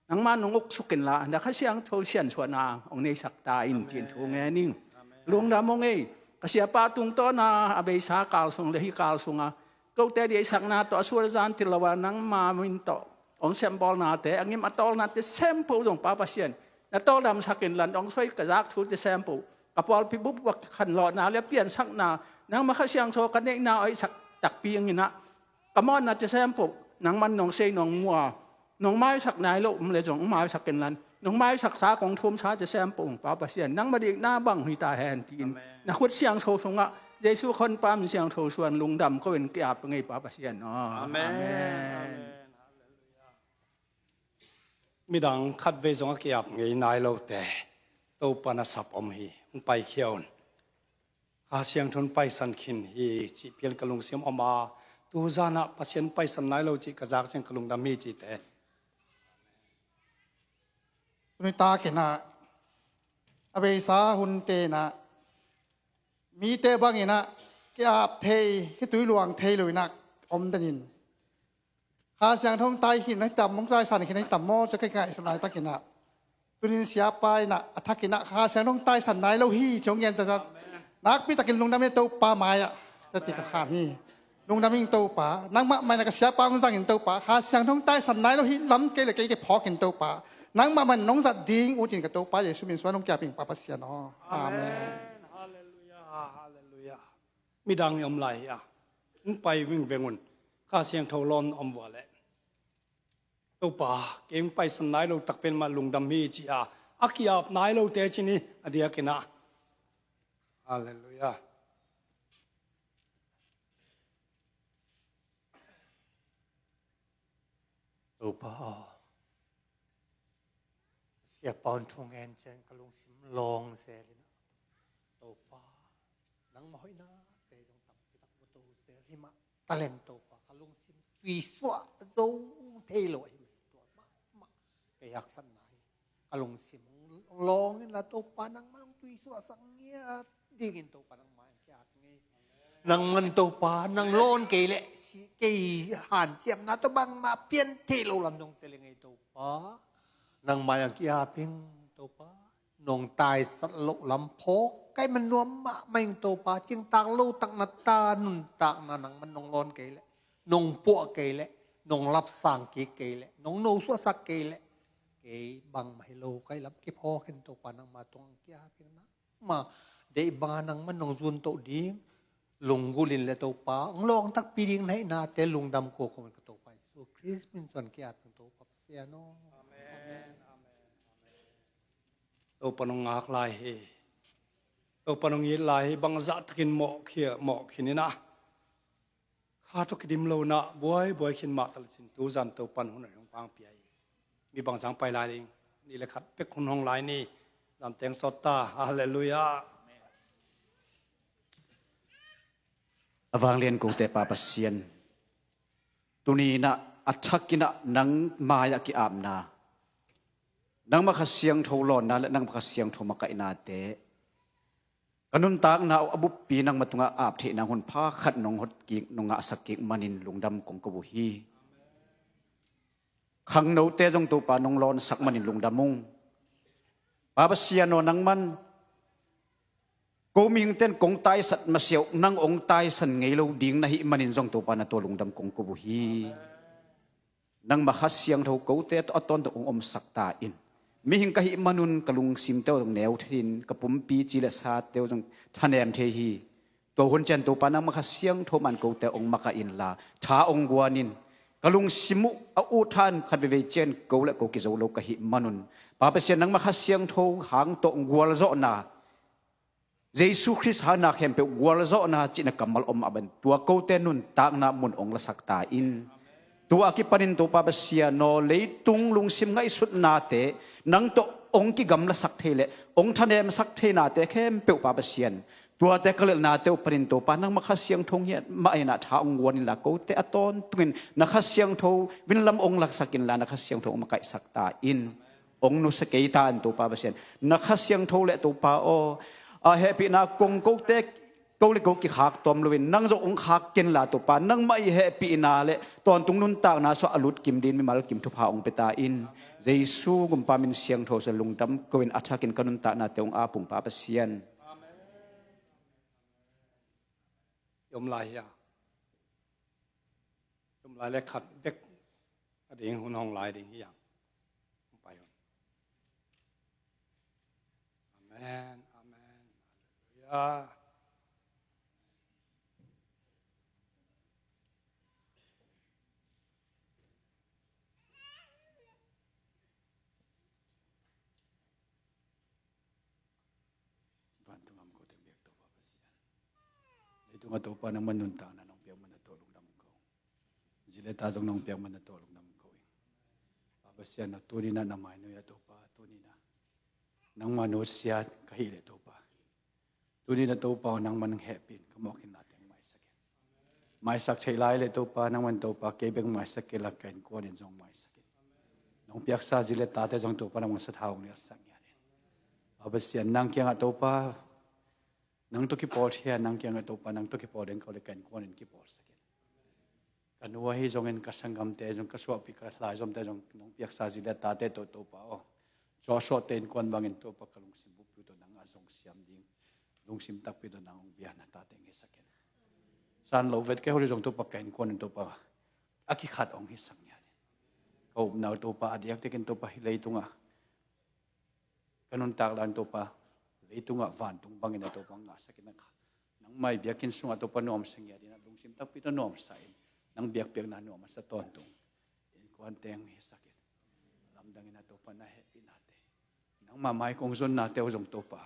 nangmah nong uksuk inla, na Kha Siangtho siansuahna hong neisak ta in, ci-in thu ngen ing. Amen. Lungdam hong ei. Ka siapa tungtawn a a beisa kal sung le hih kal sung a kote deihsakna tawh a sual a zan ti lo a, nangma min tawh hong sembawlnate, a ngim a tawlnate sem peuh zong Pa Pasian, na tawldamsak inla, hong soi ka zak thute sem peuh, ka pawlpi bup a khanlawhna le a piansakna, nangmah Kha Siangtho ka neihna hoihsak takpi hangin ah, ka mawhnate sem peuh nangman nong sei nong mu a, nong maisak nai loh om le zong hong maisak inla, nong maisak sa kong thumsate sem peuh Pa Pasian, nangmah deihna bang hi ta hen, ci-in, Amen, na khut siangtho sungah Jesu Khonpa min siangtho suan lungdam ko-in ki-ap ngei Pa Pasian aw. Amen. Amen. Amen. Halleluiah. Midang khatvei zong a ki-ap ngei nai lote Topa nasep om hi. Hong paikhia un. Kha Siangtho in paisan khin hi cih phial ka lungsim om a, tu zan ah Pasian paisan nai lo cih ka zak ciang ka lungdam hi cihte. Tuni takin ah a beisa hunte in ah mite bangin ah ki-ap thei, khitui luang thei lo in ah om den in, Kha Siangtho hong tai khin na hi tam, hong taisan khin na hi tam maw, ci-a ka ngaihsut laitakin ah, tunin siapa in ah a thakin ah Kha Siangtho hong taisan nai lo hi ci hong gen ta zat, nakpi takin lungdam hi, Topa mai-ah ka ci ka kham hi. Lungdam ing Topa, nangmah mai-in ah ka siapa hong zang in Topa, Kha Siangtho hong taisan nai lo hi lam kei le kei kiphawk in Topa, nangmah mai-in nong zat ding ut in ka Topa Jesu min suang hong ki-ap ing Pa Pasian aw. Amen. Amen. Halleluiah, halleluiah. Midang i om lai hi a, hong pai vingveng un. Kha Siangtho lawn om vua leh, Topa, kei hong paisan nai lo takpi mah lungdam hi, ci-a a ki-ap nai lote ci ni, a diakin ah. Halleluiah. Topa aw, Siapa un thu ngen ciang ka lungsim lawng zel in ah, Topa, nangmah hoihnate zong tampi tak mu to zel hi mah. Talent Topa, ka lungsim tuisuah zo thei lo ahi mah. Tua mahmah kei haksatna hi. Ka lungsim hong lawng inla Topa, nangmah hong tuisuahsak ngiat dingin Topa, nangmah hong kiap ngei. Nangman Topa, nang lawn kei leh si kei hanciamna tawh bangmah pian thei lo lam dong tele ngei Topa. Nang mai-ah kiap ing Topa. Nong taisat loh lam phawk kei man nuam mahmah ing Topa. Cingtak lotakna ta nuntakna nangman nong lawn kei leh, nong puah kei leh, nong lapsang kik kei leh, nong nosuahsak kei leh, kei bangmah hi lo kei lam kiphawk in Topa, nangma tungah kiap ing na. Ma deih banga nangman nong zun toh ding lunggulh in le Topa, hong lawng takpi ding na hih nate lungdam ko kong in ka Topa Jesu Khrist min suan kiap ing Topa Pasian aw. Amen. Amen. Amen. Topa nong ngak lai hi. Topa nong it lai hi. Bangzah takin mawh khia, mawh khin in ah, kha tawh kidim lo na buaibuai khin mah tale cin, tuzan Topan hun hong pangpia hi. Mi bangzah pai lai ding. Ni le khat bek hun hong lai ni. Zan teng sawt ta. Halleluiah. A vanglian kote Pa Pasian, tuni in ah a thak in ah nang mai-ah kiapna, nangma Kha Siangtho lawnna le nangma Kha Siangtho makaihnate ka nuntakna uh a buppi nangma tungah ap theihna hun pha khat nong hot kik, nong ngahsak kik manin lungdam kong ko uh hi. Khangnote zong Topa nong lawnsak manin lungdam ung. Pa Pasian aw, nangman ko mihingte'n kong taisat masiah uh nang hong taisan ngei lo ding na hih manin zong Topa na tawh lungdam kong ko uh hi. Nangma Kha Siangtho kote tawh a tawntung hong omsak ta in. Mihing ka hih manun ka lungsimte uh zong neu thei in, ka pumpi ci le sate uh zong thanem thei hi. Tua hun ciang Topa nangma Kha Siangtho man kote hong makaih inla, tha hong guan in. Ka lungsim uh a ut than khat veivei ciang ko le ko kizo lo ka hih manun, Pa Pasian, nangma Kha Siangtho hang tawh gualzawhna, Jesu Khrist hangna khempeuh gualzawhna cihna kammal om a ban, tua kote nuntakna mun hong lasak ta in. Tua a kipanin Topa Pasian aw, leitung lungsim ngaihsutnate nang tawh hong kigamlasak thei le hong thanemsak theinate khempeuh Pa Pasian, tuate ka lelhnate uh panin Topa nangma Kha Siangtho ngiat mah in ah tha hong guan inla, kote a tawntungin na Kha Siangtho vinlam hong laksak inla, na Kha Siangtho hong makaihsak ta in. Hong nusia kei ta in Topa Pasian, na Kha Siangtho le Topa aw, a hehpihna kong kote, ko le ko kikhak tuam loin nang zong hong khak kenla Topa, nangmah i hehpihna le tawntung nuntakna suah a lut kim dingin mimal kim thupha hong pia ta in. Jesu gumpa min siangtho suah lungdam ko in a thakin ka nuntaknate hong ap ung Pa Pasian. Amen. I om lai hi a. I om lai le khat bek a ding hun hong lai ding hi a. Hong pai un. Amen. Amen. Halleluiah. Vantung a om kote biak Topa Pasian, leitung a Topa nangma nuntakna nong piak man a tawh lungdam ko. Zi le ta zong nong piak man a tawh lungdam ko ing. Pa Pasian aw, tuni in ah na mainoi ah Topa, tuni in ah nangma nusia ka hih leh Topa, tuni in ah Topa aw, nangman hehpih in ka mawhkhinna teng maisak in. Maisak theih lai leh Topa, nangman Topa kei bek maisak kei la, ka innkuan in zong maisak in. Nong piaksa zi le tate zong Topa nangman sathau hong nilhsak ngiat in. Pa Pasian, nang kiangah Topa, nang tawh kipawl thei a, nang kiangah Topa, nang tawh kipawl ding ko le ka innkuan in kipawlsak in. Ka nu ahi zongin, ka sanggamte zong, ka suahpih ka lai zomte zong nong piaksa zi le tate tawh Topa aw, Joshua-te innkuan bangin Topa ka lungsim buppi tawh nang a zong siam ding, lungsim takpi tawh nang hong bia na tate hong hisak in. San lo vet kei hori zong Topa ka innkuan in Topa a kikhat hong hisak ngiat in. Ka upna uh Topa a diakdiakin Topa hih leitungah ka nuntak lai-in Topa, leitungah vantung bangin a Topa ngahsak in a kha. Nangmah i biakinn sungah Topa nuamsa ngiat in a, lungsim takpi tawh nuamsa in, nang biakpiakna nuam a sa tawntung innkuante hong hisak in. Lamdang in a Topa na hehpihnate, nangmah mai kong zonnate uh zong Topa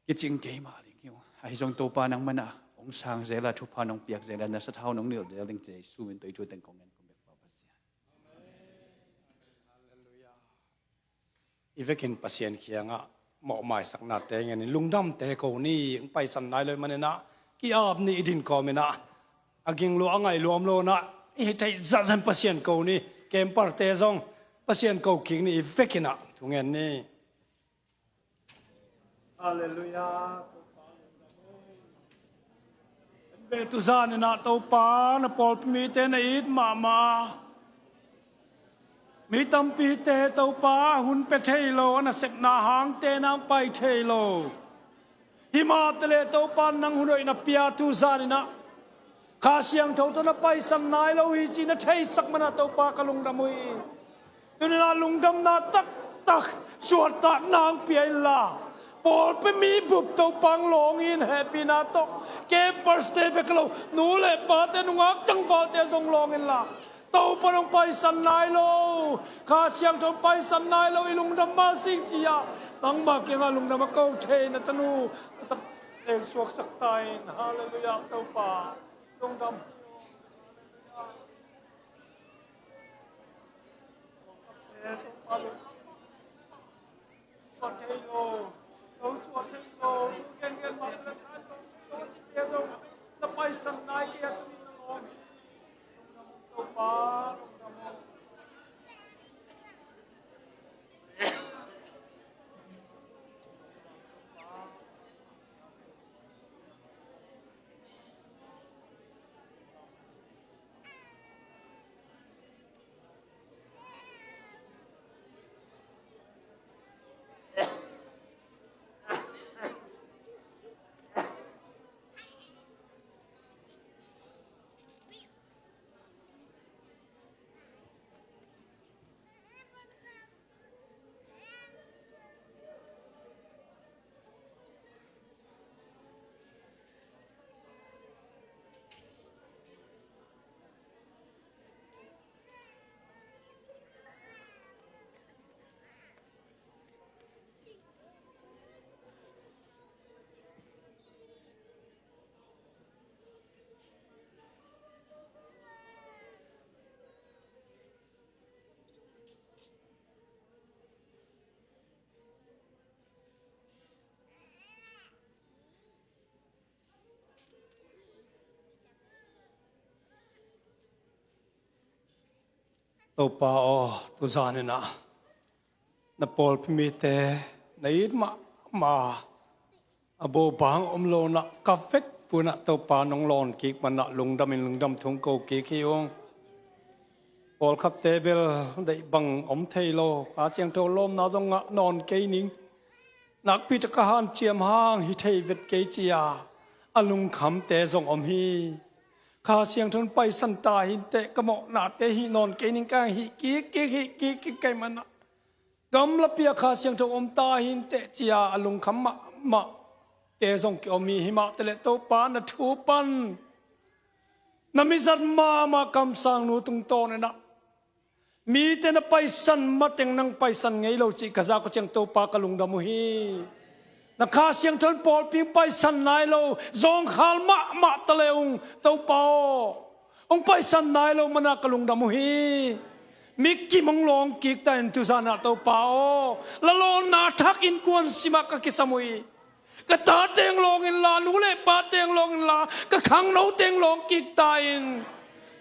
kicing kei mah ding hi uh. Ahi zong Topa nangmah na hong sang zel a, thupha nong piak zel a, na sathau nong nilh zel ding Jesu min tawh i thu teng kong ngen kong bek Pa Pasian. Amen. Halleluiah. I vekin Pasian kiangah mawhmaisaknate ngenin lungdamte ko ni. Hong paisan nai lo i maninah ki-ap ni i din kawminah a ging lua a ngaih luam lo inah i theih zahzah in Pasian ko ni. Camperte zong Pasian ko kik ni. I vekinah thungen ni. Halleluiah. Ve, tuzan inah Topa, na pawlpi mite na it mahmah. Mi tampite Topa, hun pia thei lo, a nasepna hangte nang pai thei lo. Himah tale Topa, nang hun hoih na pia tuzan inah Kha Siangtho tawh na paisan nai lo hi ci na theisak manah Topa, ka lungdam uh hi. Tuninah lungdamna taktak suahtakna hong pia inla, pawlpi mi bup Topa hong lawng in hehpihna tawh, camperte bek lo, nu le pate, nungak tangvalte zong lawng inla, Topa hong paisan nai lo, Kha Siangtho hong paisan nai lo i lungdam mah sing ci-a nangmah kiangah lungdam a ko thei na tanu na tapa teng suaksak ta in. Halleluiah, Topa. Lungdam. Topa aw, tuzan inah na pawlpi mite na it mahmah a, bobang om lo inah ka vekpi-in ah Topa nong lawn kik manah lungdam in lungdam thu hong ko kik hi ung. Pawlkhatte bel deih bang om thei lo, Kha Siangtho lawmna zong ngah nawn kei ning. Nakpi tak ka hanciam hang hi thei vet kei ci-a a lungkhamte zong om hi. Kha Siangtho in paisan ta hi inteh, ka mawhnate hih nawn kei ning, ka hih kik kik, hih kik kik kei manah gamlapi-ah Kha Siangtho om ta hi inteh ci-a a lungkham mahmahte zong kiom hi. Himah tale Topa, na thu pan na mizat mahmah kamsangnu tungtawn inah mite na paisan mateng nang paisan ngei lo cih ka zak uh ciang Topa, ka lungdam uh hi. Na Kha Siangtho in pawlpi hong paisan nai lo, zawngkhal mahmah tale ung Topa aw. Hong paisan nai lo manah ka lungdam uh hi. Mi kim hong lawng kik ta in tuzan ah Topa aw. La lawnna thak innkuan simah ka kisam uh hi. Ka tate hong lawng inla, nu le pate hong lawng inla, ka khangnote hong lawng kik ta in.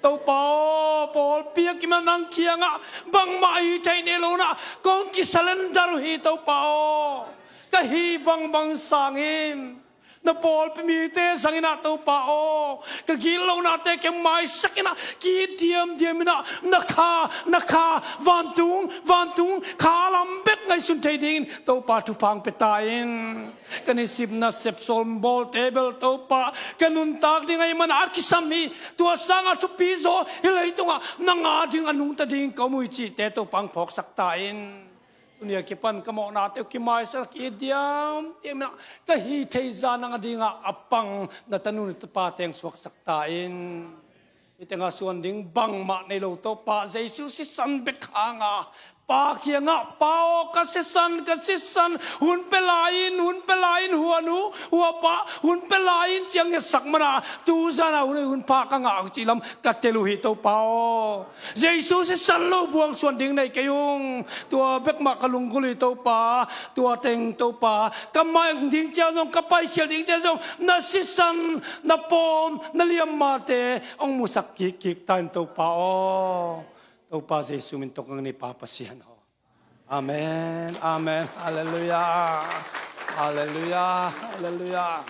Topa aw, pawlpi a kim ah nang kiangah bangmah hi thei nawn lo inah kong kisurrender uh hi Topa aw. Ka hih bangbang sangin na pawlpi mite zang inah Topa aw, ka gitlohnate ka maisak inah ki-it diamdiam inah na kha, na kha, vantung, vantung kha lam bek ngaihsun thei dingin Topa thupha hong pia ta in. Ka nisim nasep sawlbawlte bel Topa ka nuntak ding ahih manah a kisam hi. Tua sangah thupi zaw hi leitungah nang a ding a nungta dingin ka om uh hi cihte Topa hong phawksak ta in. Tuni a kipan ka mawhnate uh kimaisak, ki-it diamdiam inah ka hih theih zah nang a dingah a pang na tanu na tapate hong suaksak ta in. Hih tengah suan ding bangmah nei lo Topa, Jesu sisan bek hanga Pa kiangah, Pa aw, ka sisan, ka sisan, hun pia lai in, hun pia lai in, hua nu, hua pa, hun pia lai in, ci-a ngetsak manin, tu zan-a hun, hun pha ka ngah cih lam ka tel uh hi, Topa aw. Jesu sisan lo buang suan ding nei kei ung. Tua bek mah ka lunggulh hi, Topa. Tua teng, Topa, ka mang ding ciang zong, ka paikhial ding ciang zong, na sisan, na pawm, na liammate hong musak kikkik ta in, Topa aw. Topa Jesu min tawh ka ngen hi, Pa Pasian aw. Amen, amen. Halleluiah. Halleluiah, halleluiah.